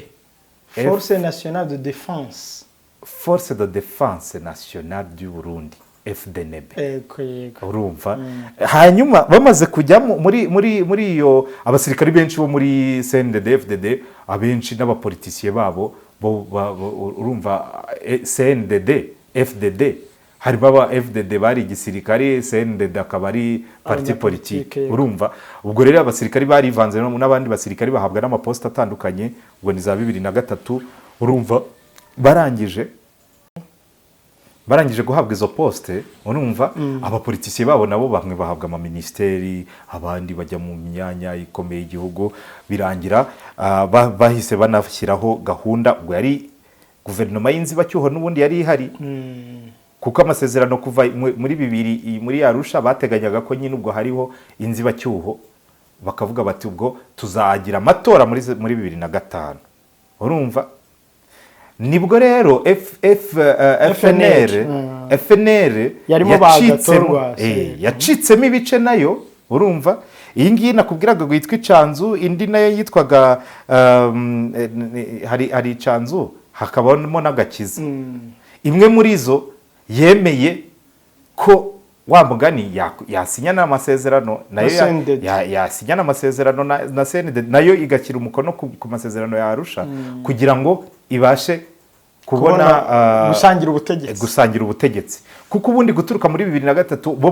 Force Nationale de Défense. Force de Défense Nationale du Burundi, FDNB. Yego yego. Urumva, hanyuma bamaze kujyamo muri iyo, abasirikari benshi bo muri CNDD FDD, abenshi n'abapolitisiye babo bo urumva, CNDD FDD harimo aba FDD bari igisirikare, CNDD akaba ari parti Abanyapolitike, politique. Urumva, ubwo rero abasirikari barivanze n'abandi basirikari, bahabwa n'amaposita atandukanye. Ubwo ni za 2003. Urumva, barangije guhabwa izo poste, urumva, abapolitisiye babo nabo bamwe bahabwa amaminisiteri, abandi bajya mu myanya ikomeye y'igihugu. Birangira bahise banashyiraho gahunda. Ubwo yari guverinoma y'inzibacyuho n'ubundi yari ihari, kuko amasezerano kuva muri 2000 muri Arusha bateganyaga ko nyine ubwo hariho inzibacyuho, bakavuga bati ubwo tuzagira amatora muri 2005. Urumva, nibwo rero F, F, FNL, FNL Yarimo ba yacitsemo Agathon. Yacitsemo ibice nayo. Urumva, iyi ngiyi nakubwiraga ngo yitwa Icanzu, indi nayo yitwaga hari Icanzu, hakabamo n'Agakiza. Imwe muri zo yemeye ko wa mugani yasinya n'amasezerano nayo Na CNDD. Yasinya n'amasezerano na CNDD, nayo igashyira umukono ku masezerano ya Arusha kugira ngo ibashe kubona gusangira ubutegetsi. Gusangira ubutegetsi, kuko ubundi guturuka muri 2003 bo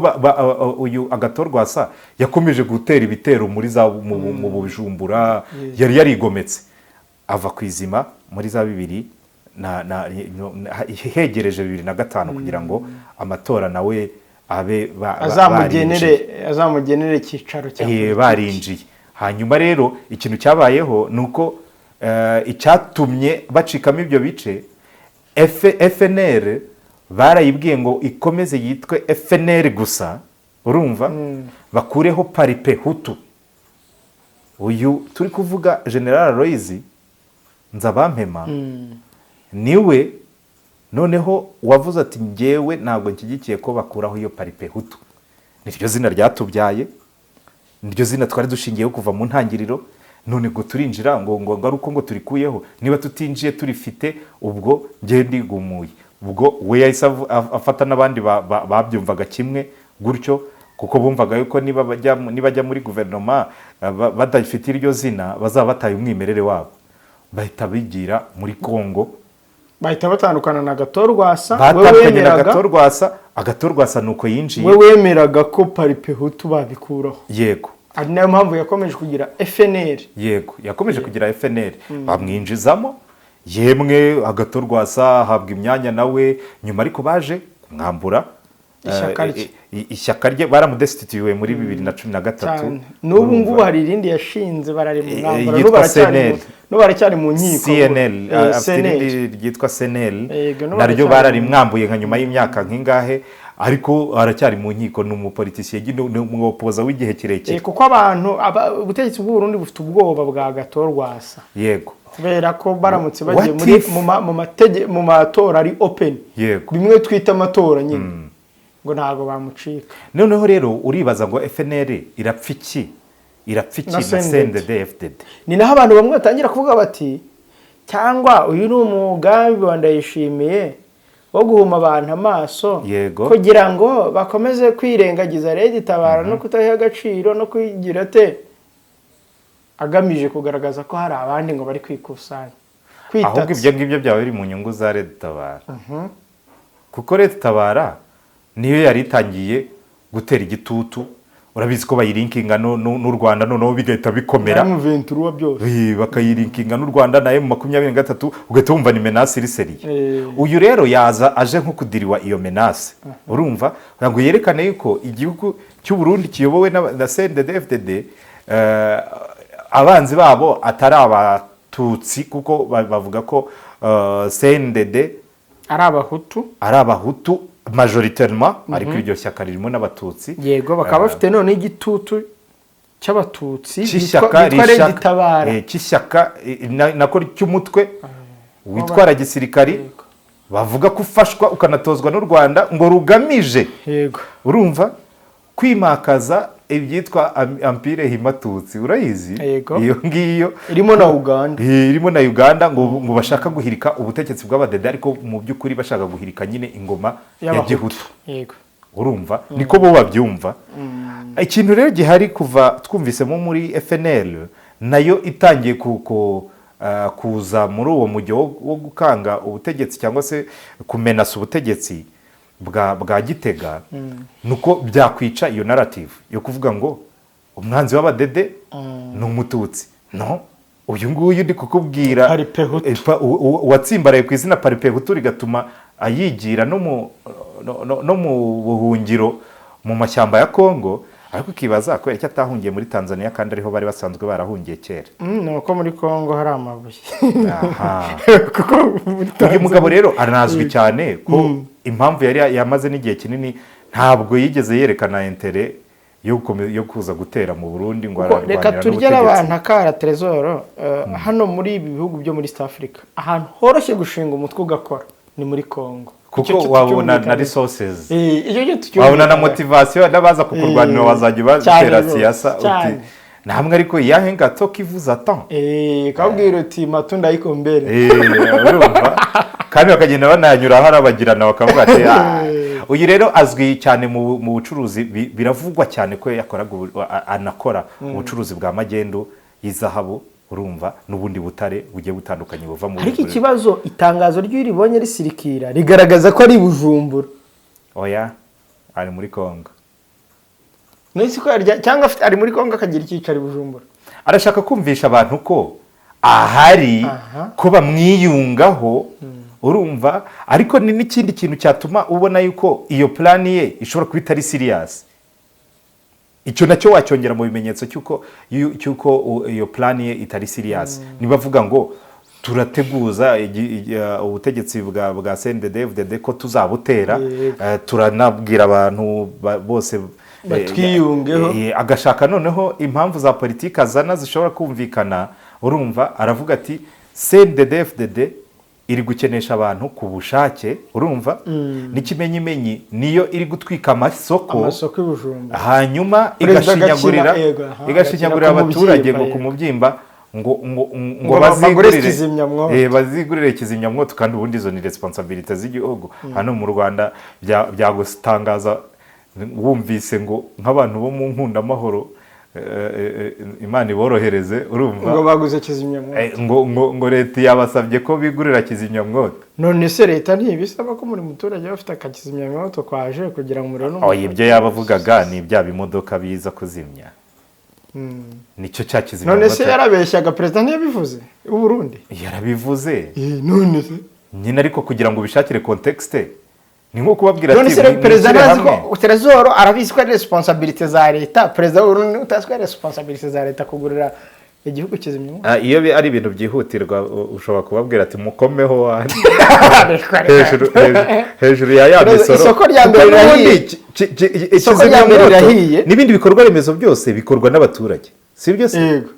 uyu Agathon Rwasa yakomeje gutera ibitero muri za mu Bujumbura, yari yarigometse ava ku izima muri za bibiri na hegereje 2005, kugira ngo amatora nawe abe azamugenere barinjiye. Azamugenere icyicaro cya politiki. Barinjiye. Hanyuma rero ikintu cyabayeho ni uko icyatumye bacikamo ibyo bice, FNL barayibwiye ngo ikomeze yitwe FNL gusa, urumva, bakureho Palipehutu. Uyu turi kuvuga, General Aloys Nzabampema, niwe noneho wavuze ati njyewe ntabwo nshyigikiye ko bakuraho iyo Palipehutu, niryo zina ryatubyaye, niryo zina twari dushingiyeho kuva mu ntangiriro. None ngo turinjira ngo ari uko ngo turikuyeho? Niba tutinjiye turifite, ubwo njyewe ndigumuye. Ubwo we yahise afata n'abandi babyumvaga kimwe gutyo, kuko bumvaga yuko nibajya muri guverinoma badafite iryo zina bazaba bataye umwimerere wabo, bahita bigira muri Congo. Bahita batandukana na Agathon Rwasa we Batandukanye na wemeraga Agathon Rwasa. Agathon Rwasa ni uko yinjiye. We wemeraga ko Palipehutu babikuraho, Yego. ari nayo mpamvu yakomeje kugira FNL. Yego, yakomeje kugira FNL, bamwinjizamo. Yemwe, Agathon Rwasa ahabwa imyanya nawe nyuma, ariko baje kumwambura Ishyaka rye. Ishyaka rye baramudesitituye muri 2013. Cyane, n'ubu ngubu hari irindi yashinze bararimwambura. Yitwa N'ubu aracyari CNL. N'ubu aracyari mu nkiko. CNL. Afite CNL. irindi ryitwa CNL. Yego, n'ubu Naryo bararimwambuye nka nyuma y'imyaka nk'ingahe, ariko aracyari mu nkiko. Ni umupolitisiye, ni umwopoza w'igihe kirekire. Kuko abantu ubutegetsi bw'u Burundi bufite ubwoba bwa Agathon Rwasa, kubera ko baramutse bagiye What muri if- mu matora ari open, bimwe twita amatora nyine, ngo ntabwo bamucika. Noneho rero uribaza ngo FNL irapfa iki, irapfa iki Na na CNDD. CNDD FDD? Ni naho abantu bamwe batangira kuvuga bati cyangwa uyu ni umugambi wa Ndayishimiye wo guhuma abantu amaso, kugira ngo bakomeze kwirengagiza RED Tabara no kutayiha agaciro no kuyigira te, agamije kugaragaza ko hari abandi ngo bari kwikusanya, Ahubwo kwitatsa. ibyo ngibyo byaba biri mu nyungu za RED Tabara, kuko RED Tabara niyo yari itangiye gutera igitutu. Urabizi ko bayirinkinga n'u Rwanda, noneho bigahita bikomera. M23 byose. Bakayirinkinga n'u Rwanda na M23, ugahita wumva ni menace iri sérieux. Uyu rero yaza aje nko kudiriwa iyo menace, urumva, kugira ngo yerekane yuko igihugu cy'u Burundi kiyobowe na CNDD FDD, abanzi babo atari Abatutsi, kuko bavuga ko CNDD ari Abahutu, ari Abahutu majoritairement, ariko iryo shyaka ririmo n'Abatutsi. Yego, bakaba bafite none igitutu cy'Abatutsi cy'ishyaka bitwa rishaka- RED-Tabara. Cy'ishyaka nako cy'umutwe witwara gisirikari, bavuga ko ufashwa ukanatozwa n'u Rwanda ngo rugamije, urumva, kwimakaza ibyitwa empire Hima-Tutsi, urayizi? Yego. Iyo ngiyo. Irimo na Uganda. Irimo na Uganda, ngo bashaka guhirika ubutegetsi bw'Abadede, ariko mu by'ukuri bashaka guhirika nyine ingoma ya y'Abahutu. Gihutu. Urumva, niko bo babyumva. Ikintu rero gihari, kuva twumvisemo muri FNL nayo itangiye kuza muri uwo mujyo wo gukanga ubutegetsi cyangwa se kumenasa ubutegetsi bwa Gitega, nuko byakwica iyo narrative yo kuvuga ngo umwanzi w'Abadede ni Umututsi. No uyu nguyu ndi kukubwira, Palipehutu. Uwatsimbaraye ku izina Palipehutu, rigatuma ayigira no mu buhungiro mu mashyamba ya Kongo, ariko ukibaza kubera icyo atahungiye muri Tanzania kandi ariho bari basanzwe barahungiye kera. Ni uko muri Kongo hari amabuye. Aha. Kuko muri Uyu mugabo rero aranazwi cyane ko impamvu yari yamaze n'igihe kinini ntabwo yigeze yerekana intérêt yo kuza gutera mu Burundi ngo Kuko reka ararwanira turye n'ubutegetsi. n'abantu akara Trezor, hano muri ibi bihugu byo muri East Africa, ahantu horoshye gushinga umutwe ugakora ni muri Congo. Kuko Icyo cyo wabona na tucyumvikane. resources, Icyo cyo wabona na tucyumvikane. motivation, n'abaza kukurwanira wazajya Cyane ubatera rwose, siyasa uti cyane. Namwe ariko yahenga toki vous attend. Kabwira uti matunda iko mbere. Urumva, kandi bakagenda bananyura harabagirana bakavuga ati: "Ah." Uyu rero azwi cyane mu bucuruzi, biravugwa cyane ko yakoraga anakora ubucuruzi bwa magendu y'izahabu, urumva, n'ubundi butare bugiye butandukanye buva mu Ariko ikibazo, itangazo ry'uyu ribonye risirikira rigaragaza ko ari i Bujumbura. Oya, ari muri Congo. None ko cyangwa ari muri Congo akagira icyicaro i Bujumbura. Arashaka kumvisha abantu ko ahari, ko bamwiyungaho, urumva. Ariko ni n'ikindi kintu cyatuma ubona yuko iyo plan ye ishobora kuba itari serious. Icyo nacyo wacyongera mu bimenyetso cy'uko iyo plan ye itari serious. Niba avuga ngo turateguza ubutegetsi bwa CNDD-FDD ko tuzabutera, turanabwira abantu bose batwiyungeho. Agashaka noneho impamvu za politiki azana zishobora kumvikana, urumva, aravuga ati CNDD-FDD iri gukenesha abantu ku bushake, urumva, n'ikimenyimenyi niyo iri gutwika amasoko, amasoko i Bujumbura, hanyuma Perezida igashinyagurira agakina, yego, aha, igashinyagurira agakina ku abaturage mubyimba, ngo ku mubyimba ngo Ngo bagure bazigurire kizimyamwoto. Bazigurire kizimyamwoto, kandi ubundi izo ni responsabilité z'igihugu. Hano mu Rwanda byagutangaza wumvise ngo nk'abantu bo mu Nkundamahoro, Imana iborohereze, urumva, ngo baguze kizimyamwoto. Ngo leta yabasabye ko bigurira kizimyamwoto. None se leta ntibisaba ko buri muturage aba afite akakizimyamwoto kwaje kugira ngo umuriro Oya, ibyo yaba avugaga ni bya bimodoka biza kuzimya, nicyo cya None se kizimyamwoto. yarabeshyaga? Perezida ntiyabivuze w'u Burundi? Yarabivuze. None se Nyine, ariko kugira ngo ubishakire contexte ni nko kubabwira None ati se perezida "Mwishyire ntazi hamwe." ko Trezor arabizi ko ari responsabilité za leta? Perezida w'u Burundi utazi ko ari responsabilité za leta kugurira igihugu kizimyamwoto? Ah, iyo ari ibintu byihutirwa, ushobora kubabwira ati mukomeho wani hejuru ya misoro. Isoko rya mbere Kuko n'ubundi rirahiye. Isoko rya mbere kizimyamwoto rirahiye. n'ibindi bikorwa remezo byose bikorwa n'abaturage, si byo se? Yego.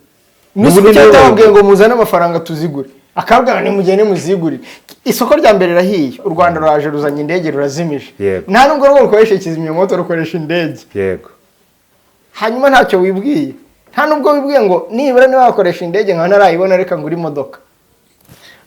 N'ubundi Nusi niwe cyatambwiye ngo muzane amafaranga tuzigure, akabwira nimugende muzigurire. Isoko rya mbere rirahiye, u Rwanda ruraje ruzanye indege rurazimije. Nta nubwo rwo rukoresha kizimyamwoto, rukoresha indege. Hanyuma ntacyo wibwiye, nta nubwo wibwiye ngo nibura niba wakoresha indege nka ntarayibona, reka ngure imodoka.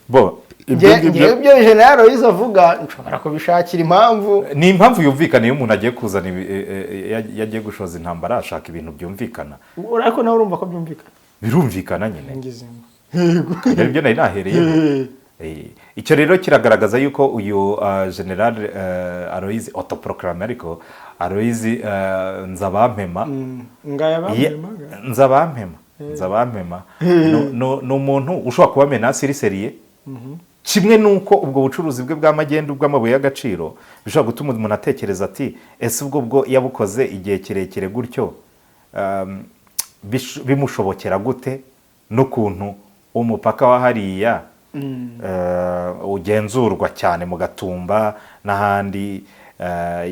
Bo ibyo ngibyo Ngewe ibyo General Aloys avuga nshobora kubishakira impamvu. Ni impamvu yumvikana. Iyo umuntu agiye kuzana iyo agiye gushoza intambara ashaka ibintu byumvikana. Ariko nawe urumva ko byumvikana. Birumvikana nyine. Ngize ngo Rero ibyo nari nahereyeho. Icyo rero kiragaragaza yuko uyu General Aloys autoproclamé, ariko Aloys Nzabampema, ngaya bamwemaga. Nzabampema ni umuntu ushobora kuba menace iri sérieux, kimwe n'uko ubwo bucuruzi bwe bw'amagendu bw'amabuye y'agaciro bishobora gutuma umuntu atekereza ati ese ubwo bwo yabukoze igihe kirekire gutyo, bimushobokera gute, n'ukuntu umupaka wa hariya Ugenzurwa cyane mu Gatumba n'ahandi,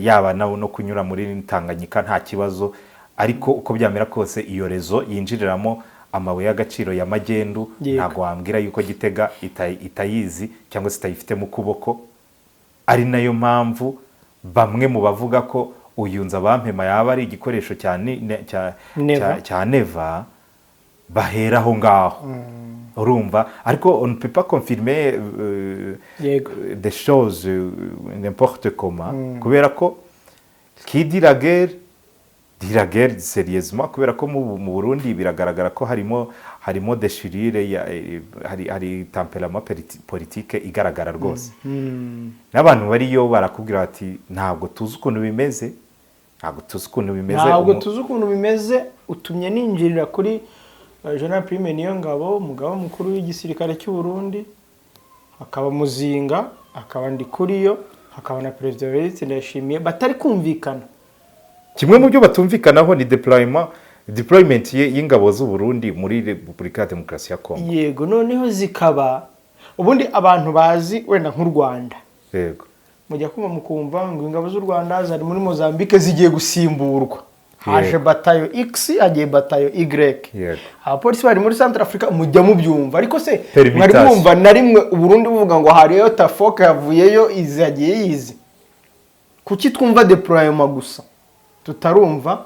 yaba no kunyura muri Tanganyika nta kibazo. Ariko uko byamera kose, iyo réseau yinjiriramo amabuye y'agaciro ya magendu, ntabwo wambwira yuko Gitega itayizi cyangwa se itayifite mu kuboko. Ari nayo mpamvu bamwe mu bavuga ko uyu Nzabampema yaba ari igikoresho Neva. cya Neva bahera aho ngaho, urumva. Ariko on ne peut pas confirmer des choses n'importe comment, kubera ko qui dit la guerre dit la guerre sérieusement, kubera ko mu Burundi biragaragara ko harimo déchirure hari tempérament politique igaragara rwose. N'abantu bariyo barakubwira bati: "Ntabwo tuzi ukuntu bimeze, ntabwo tuzi ukuntu bimeze." Ntabwo tuzi ukuntu bimeze. Utumye ninjirira kuri General Prime Niyongabo, umugaba mukuru w'igisirikare cy'u Burundi, hakaba Muzinga, hakaba Ndikuriyo, hakaba na Perezida Evariste Ndayishimiye batari kumvikana. Kimwe mu byo batumvikanaho ni deployment y'ingabo z'u Burundi muri Repubulika ya Demokarasi ya Kongo. Yego, noneho zikaba ubundi abantu bazi wenda nk'u Rwanda, mujya kumva mukumva ngo ingabo z'u Rwanda zari muri Mozambique zigiye gusimburwa, haje batayo X, hagiye batayo Y. Abapolisi bari muri Central Africa, mujya mubyumva. Ariko se mwari Permutation. mwumva na rimwe Uburundi buvuga ngo hariyo tafoka yavuyeyo, izi hagiye yizi? Kuki twumva deployment gusa, tutarumva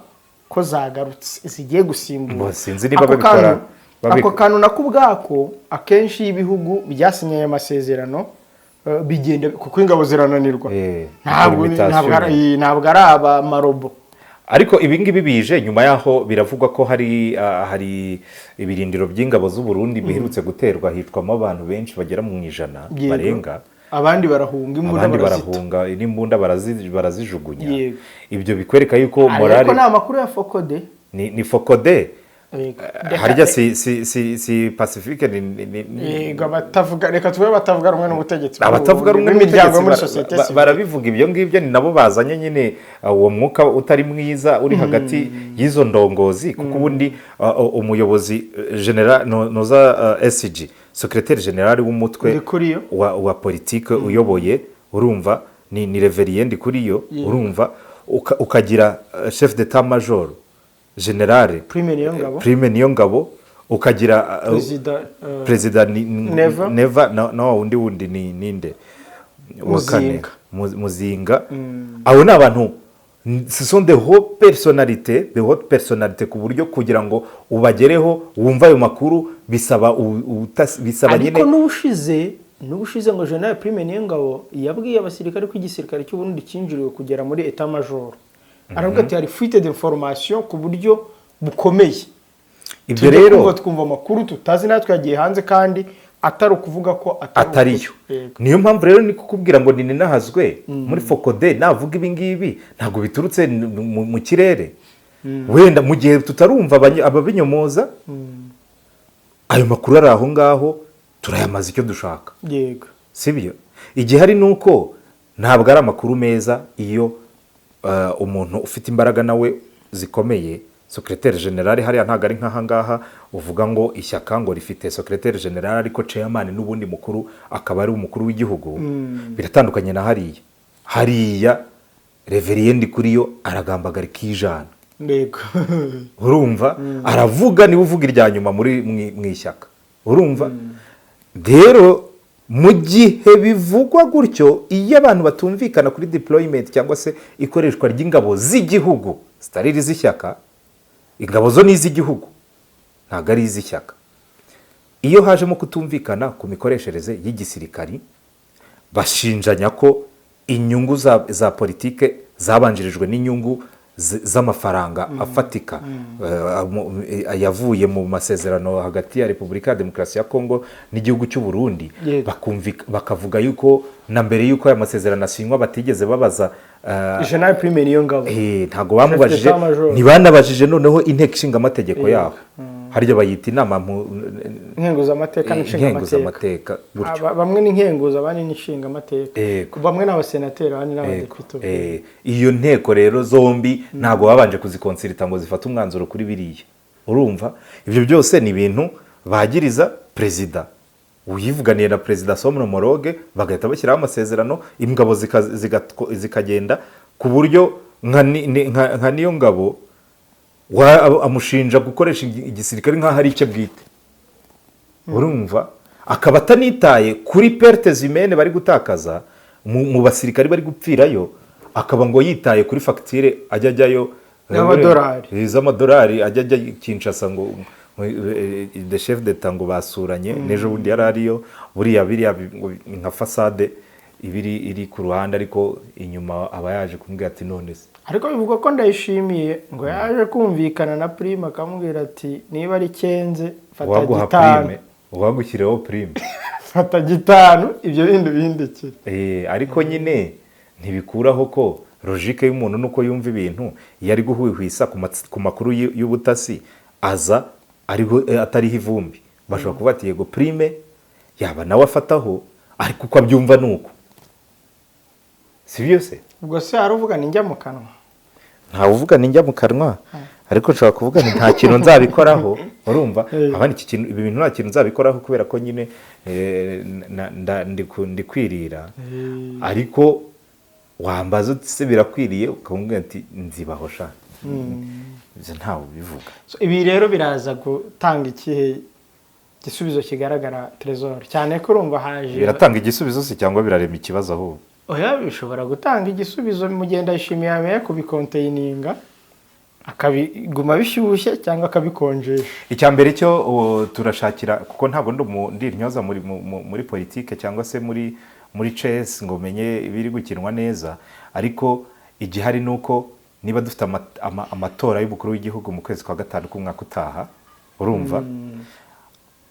ko zagarutse zigiye gusimbura? Ngo sinzi niba Ako babikora ako kantu nako ubwako, akenshi iyo ibihugu byasinye aya masezerano bigenda, kuko ingabo zirananirwa. Permutation. Ntabwo ari abamarobo. Ariko ibi ngibi bije nyuma y'aho biravugwa ko hari ibirindiro by'ingabo z'u Burundi biherutse guterwa, hicwamo abantu benshi bagera mu 100 barenga. Abandi barahunga, imbunda Abandi barazita. barahunga, n'imbunda barazijugunya. Ibyo bikwereka yuko Ariko morale ni amakuru ya FOCODE. Ni FOCODE. Harya si Pacifique Yego, abatavuga, reka tube batavuga rumwe n'ubutegetsi bw'u Abatavuga Burundi, rumwe n'imiryango yo muri n'ubutegetsi sosiyete sivile. barabivuga ibyo ngibyo. Ni nabo bazanye nyine uwo mwuka utari mwiza uri hagati y'izo ndongozi, kuko ubundi umuyobozi general noza SG, secrétaire général w'umutwe Ndikuriyo. wa politike uyoboye, urumva, ni Révérien Ndikuriyo, urumva, ukagira chef d'état major général Prime Niyongabo. Prime Niyongabo, ukagira Perezida perezida ni Neva. Neva na wa wundi ni ninde wa kane? Muzinga. Muzinga. Abo ni abantu, ce sont des hautes personnalités, des hautes personnalités, ku buryo kugira ngo ubagereho wumve ayo makuru bisaba bisaba Ariko nyine. n'ubushize ngo General Prime Niyongabo yabwiye abasirikare ko igisirikare cy'u Burundi cyinjiriwe kugera muri état major, aravuga ati hari fuite d'information ku buryo bukomeye. Ibyo Tujya rero kumva twumva amakuru tutazi natwe yagiye hanze, kandi atari ukuvuga ko atari Atariyo. ukuri. Yego. Niyo mpamvu rero ni kukubwira ngo ni ninahazwe muri FOCODE navuga ibi ngibi, ntabwo biturutse mu kirere. Wenda mu gihe tutarumva ababinyomoza, ayo makuru ari aho ngaho, turayamaze icyo dushaka. Sibyo? Igihari ni uko ntabwo ari amakuru meza iyo umuntu ufite imbaraga nawe zikomeye, secrétaire général hariya, ntabwo ari nk'aha ngaha uvuga ngo ishyaka ngo rifite secrétaire général ariko chairman n'ubundi mukuru akaba ari umukuru w'igihugu. Biratandukanye na hariya. Hariya Révérien Ndikuriyo aragambaga rikijana. Urumva, aravuga, niba uvuga irya nyuma muri mu ishyaka. Urumva rero, mu gihe bivugwa gutyo, iyo abantu batumvikana kuri deployment cyangwa se ikoreshwa ry'ingabo z'igihugu zitari iz'ishyaka, ingabo zo ni iz'igihugu, ntabwo ari iz'ishyaka, iyo hajemo kutumvikana ku mikoreshereze y'igisirikari, bashinjanya ko inyungu za politike zabanjirijwe n'inyungu z'amafaranga afatika yavuye mu masezerano hagati ya Repubulika ya Demokarasi ya Kongo n'igihugu cy'u Burundi. Bakavuga yuko na mbere yuko aya masezerano asinywa batigeze babaza General Prime Niyongabo. Ntabwo bamubajije. Chef d'état major. Ntibanabajije noneho inteko ishinga amategeko yaho. Harya bayita inama Nkenguzamateka n'inshingamateka. Nkenguzamateka gutyo. Bamwe ni nkenguza, abandi ni inshingamateka. Bamwe ni abasenateri, abandi ni abadepite. Iyo nteko rero zombi ntabwo babanje kuziconsulta ngo zifate umwanzuro kuri biriya. Urumva, ibyo byose ni ibintu bagiriza perezida. Uyivuganiye na perezida Somno Moroge, bagahita bashyiraho amasezerano, ingabo zikagenda ku buryo nka niyo ngabo amushinja gukoresha igisirikare nk'aho ari icye bwite. Urumva, akaba atanitaye kuri pertes humaines bari gutakaza mu basirikari bari gupfirayo, akaba ngo yitaye kuri fagitire ajya ajyayo Z'amadolari. Z'amadolari ajya Kinshasa, ngo the chef d'État ngo basuranye n'ejo bundi yari ariyo. Buriya biriya ngo nka façade ibiri iri ku ruhande, ariko inyuma aba yaje kumubwira ati: "None se?" Ariko bivugwa ko Ndayishimiye ngo yaje kumvikana na Prime, akamubwira ati: "Niba ari quinze, fata Uwaguha gitanu." prime, uwagushyiriyeho prime. "Fata gitanu, ibyo bindi bindikire." Ariko nyine ntibikuraho ko logique y'umuntu nuko yumva ibintu, iyo ari guhwihwisa ku makuru y'ubutasi aza ariho, atariho ivumbi, bashobora kuvuga ati: "Yego, prime yaba nawe afataho," ariko uko abyumva ni uko, si byo se? Ubwo se hari uvuga njya mu kanwa? Ntawe uvuga ninjya mu kanwa, ariko nshobora kuvuga nti nta kintu nzabikoraho, urumva? Abandi iki kintu, ibi bintu nta kintu nzabikoraho kubera ko nyine ndi kwirira. Ariko wambaza uti: "Se birakwiriye?" Ukamubwira ati: "Nzibaho sha." Ibyo ntawe ubivuga. So, ibi rero biraza gutanga ikihe gisubizo kigaragara, Trésor? Cyane ko urumva haje Biratanga igisubizo se cyangwa birarema ikibazo ahubwo? Oya, bishobora gutanga igisubizo mu gihe Ndayishimiye yamenye kubicontaininga, akabiguma bishyushye cyangwa akabikonjesha. Icya mbere cyo turashakira, kuko ntabwo ndi intyoza muri politike cyangwa se muri chess ngo menye ibiri gukinwa neza, ariko igihari ni uko niba dufite amatora y'umukuru w'igihugu mu kwezi kwa gatanu k'umwaka utaha, urumva,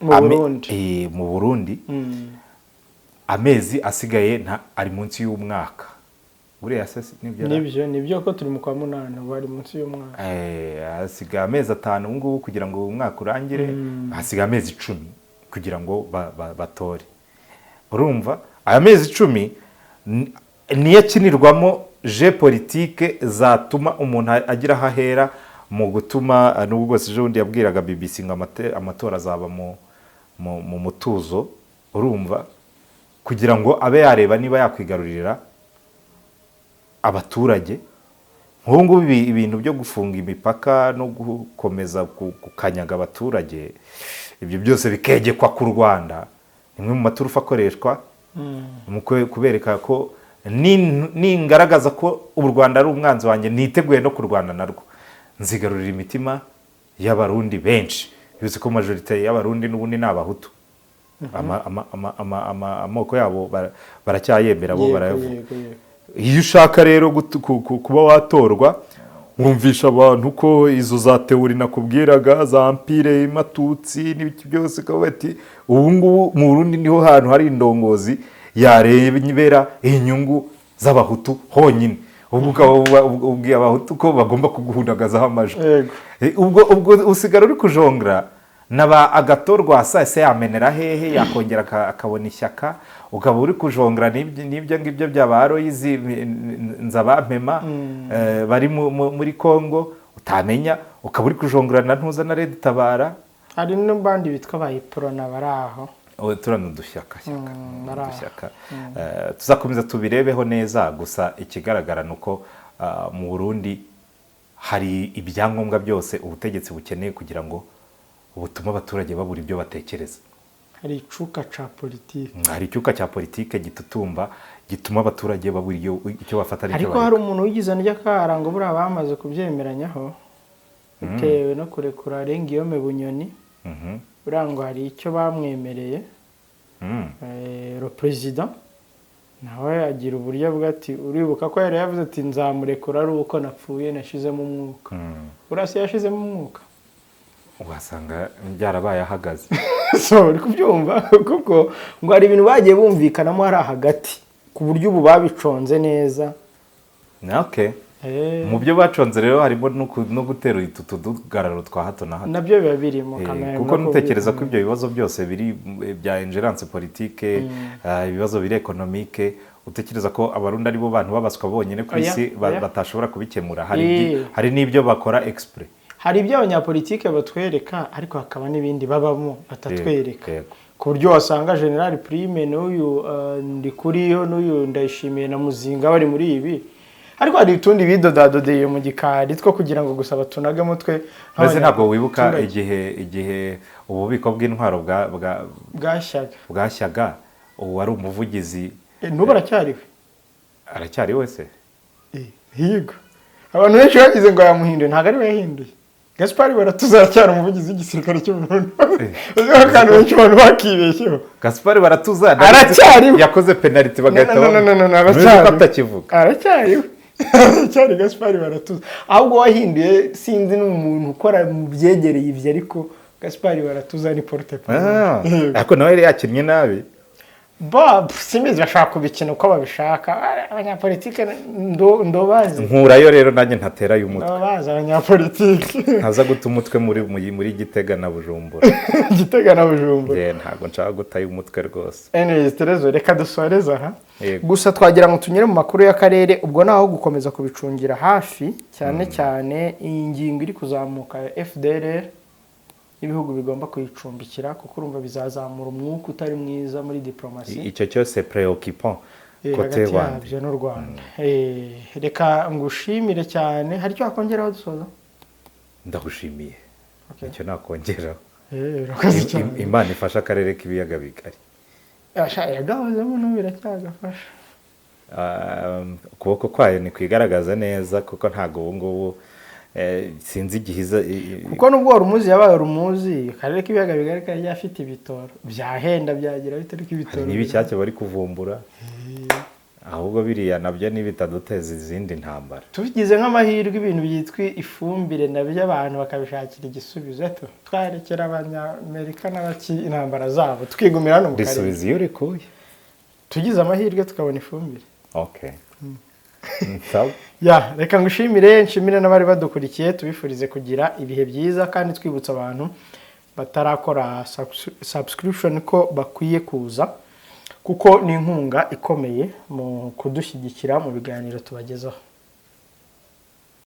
Mu Burundi. Mu Burundi. Amezi asigaye ari munsi y'umwaka buriya se nibyo ra? Nibyo, ko turi mu kwa munani, ubu ari munsi y'umwaka. Hasigaye amezi 5 ubu ngubu kugira ngo umwaka urangire, hasigaye amezi 10 kugira ngo batore. Urumva, aya mezi 10 niyo akinirwamo jeu politique zatuma umuntu agira aho ahera mu gutuma, nubwo bwose ejo bundi yabwiraga BBC ngo amatora azaba mu mutuzo, urumva, kugira ngo abe yareba niba yakwigarurira abaturage. Nk'ubu ngubu ibintu byo gufunga imipaka no gukomeza gukanyaga abaturage, ibyo byose bikegekwa ku Rwanda, ni imwe mu maturufu akoreshwa mu kubereka ko ningaragaza ko u Rwanda ari umwanzi wanjye, niteguye no kurwana narwo, nzigarurira imitima y'Abarundi benshi. Bivuze ko majorité y'Abarundi n'ubundi ni Abahutu. Amoko yabo baracyayemera bo, barayavuga. yego yego Iyo ushaka rero kuba watorwa, wumvisha abantu ko izo za théories nakubwiraga za empire matutsi n'ibiki byose, ukavuga ati: "Ubu ngubu mu Burundi niho hantu hari indongozi yarebera inyungu z'Abahutu honyine." Ubwo ukaba ubwiye Abahutu ko bagomba kuguhundagazaho amajwi. Ubwo usigara uri kujongera na ba Agathon Rwasa, ese yamenera hehe, yakongera akabona ishyaka? Ukaba uri kujongera n'ibyo ngibyo bya ba Aloys Nzabampema bari muri Congo utamenya, ukaba uri kujongera na ntuza na RED Tabara. Hari n'abandi bitwa ba Uprona bari aho. Oh, turiya ni udushyaka shyaka, Bari aho. Udushyaka. Tuzakomeza tubirebeho neza. Gusa ikigaragara ni uko mu Burundi hari ibyangombwa byose ubutegetsi bukeneye kugira ngo butume abaturage babura ibyo batekereza. Hari icuka ca politiki. Hari icyuka cya politike gitutumba, gituma abaturage babura icyo bafata n'icyo Ariko bareka. hari umuntu wigize ndya ngo buriya bamaze kubyemeranyaho bitewe no kurekura Guillaume Bunyoni. Buriya ngo hari icyo bamwemereye. Le président nawe agira uburyo avuga ati: "Uribuka ko yari yavuze ati nzamurekura ari uko napfuye, nashizemo umwuka." Buriya se yashizemo umwuka? Ugasanga byarabaye ahagaze. So uri kubyumva, kuko ngo hari ibintu bagiye bumvikanamo hari hagati, ku buryo ubu babiconze neza. Okay. Mu byo baconze rero harimo no gutera utu tudugararo twa hato na hato. Nabyo biba birimo kamere. Kuko no ntutekereza ko ibyo bibazo byose biri bya ingérence politique, ibibazo biri économique, utekereza ko Abarundi ari bo bantu babaswa bonyine ku Oya, isi oya. batashobora kubikemura? Hari n'ibyo bakora exprès. Hari ibyo abanyapolitike batwereka, ariko hakaba n'ibindi babamo batatwereka. Yego. Ku buryo wasanga General Prime n'uyu Ndikuriyo n'uyu Ndayishimiye na Muzinga bari muri ibi, ariko hari utundi bidodadodeye mu gikari two kugira ngo gusa batunagemo twe. Mbese ntabwo wibuka nk'abanyaturage. igihe ububiko bw'intwaro bwashyaga? Bwashyaga, ubu wari umuvugizi. N'ubu aracyariwe. Aracyari wese? Higo abantu benshi bagize ngo yamuhinduye, ntabwo ari we yahinduye. Gaspari Baratuza aracyari umuvugizi w'igisirikare cy'u Burundi. Uzi ko akantu benshi abantu bakibeshyeho. Gaspari Baratuza Aracyariho. yakoze penaliti bagahita No, no, no, no, no, Ntuzi ko aracyariho. atakivuga. Aracyariwe, aracyari Gaspari Baratuza. Ahubwo wahinduye sinzi n'umuntu ukora mu byegereye ibyo, ariko Gaspari Baratuza ni porte Ah, parole. ariko nawe yari yakinnye nabi. Ba simbizi, bashaka kubikina uko babishaka. Abanyapolitike ndobazi. Nkurayo rero nanjye ntaterayo umutwe. Ndobazi abanyapolitike. Ntaza guta umutwe muri Gitega na Bujumbura. Gitega na Bujumbura. Njye ntabwo nshaka gutayo umutwe rwose. Anyways, Terezo, reka dusoreze aha. Yego. Gusa twagira ngo tunyure mu makuru y'akarere, ubwo naho gukomeza kubicungira hafi, cyane cyane iyi ngingo iri kuzamuka ya FDLR n'ibihugu bigomba kuyicumbikira, kuko urumva bizazamura umwuka utari mwiza muri diplomasi. Icyo cyose préoccupant côté hagati Rwanda. yabyo n'u Rwanda. Reka ngushimire cyane. Hari icyo wakongeraho dusoza? Ndagushimiye. Okay. Icyo nakongeraho, Urakoze cyane. Imana ifashe akarere k'Ibiyaga Bigari. Asha, yagahozemo n'ubu iracyagafasha. Ukuboko kwayo ntikwigaragaza neza, kuko ntabwo ubu ngubu sinzi igihe iza Kuko nubwo Hormuz yabaye Hormuz, akarere k'Ibiyaga Bigari kari afite ibitoro byahenda byagira bite, ariko Hari ibitoro n'ibishyashya bari kuvumbura. Ahubwo biriya nabyo nibitaduteza izindi ntambara. Tubigize nk'amahirwe, ibintu byitwa ifumbire nabyo abantu bakabishakira igisubizo, twarekera Abanyamerika n'abaki intambara zabo, tukigumira hano mu karere. Risubiza iyo urikuye. Tugize amahirwe tukabona ifumbire. Okay. Sawa. Ya, reka ngushimire, nshimire n'abari badukurikiye, tubifurize kugira ibihe byiza, kandi twibutsa abantu batarakora subscription ko bakwiye kuza, kuko ni inkunga ikomeye mu kudushyigikira mu biganiro tubagezaho.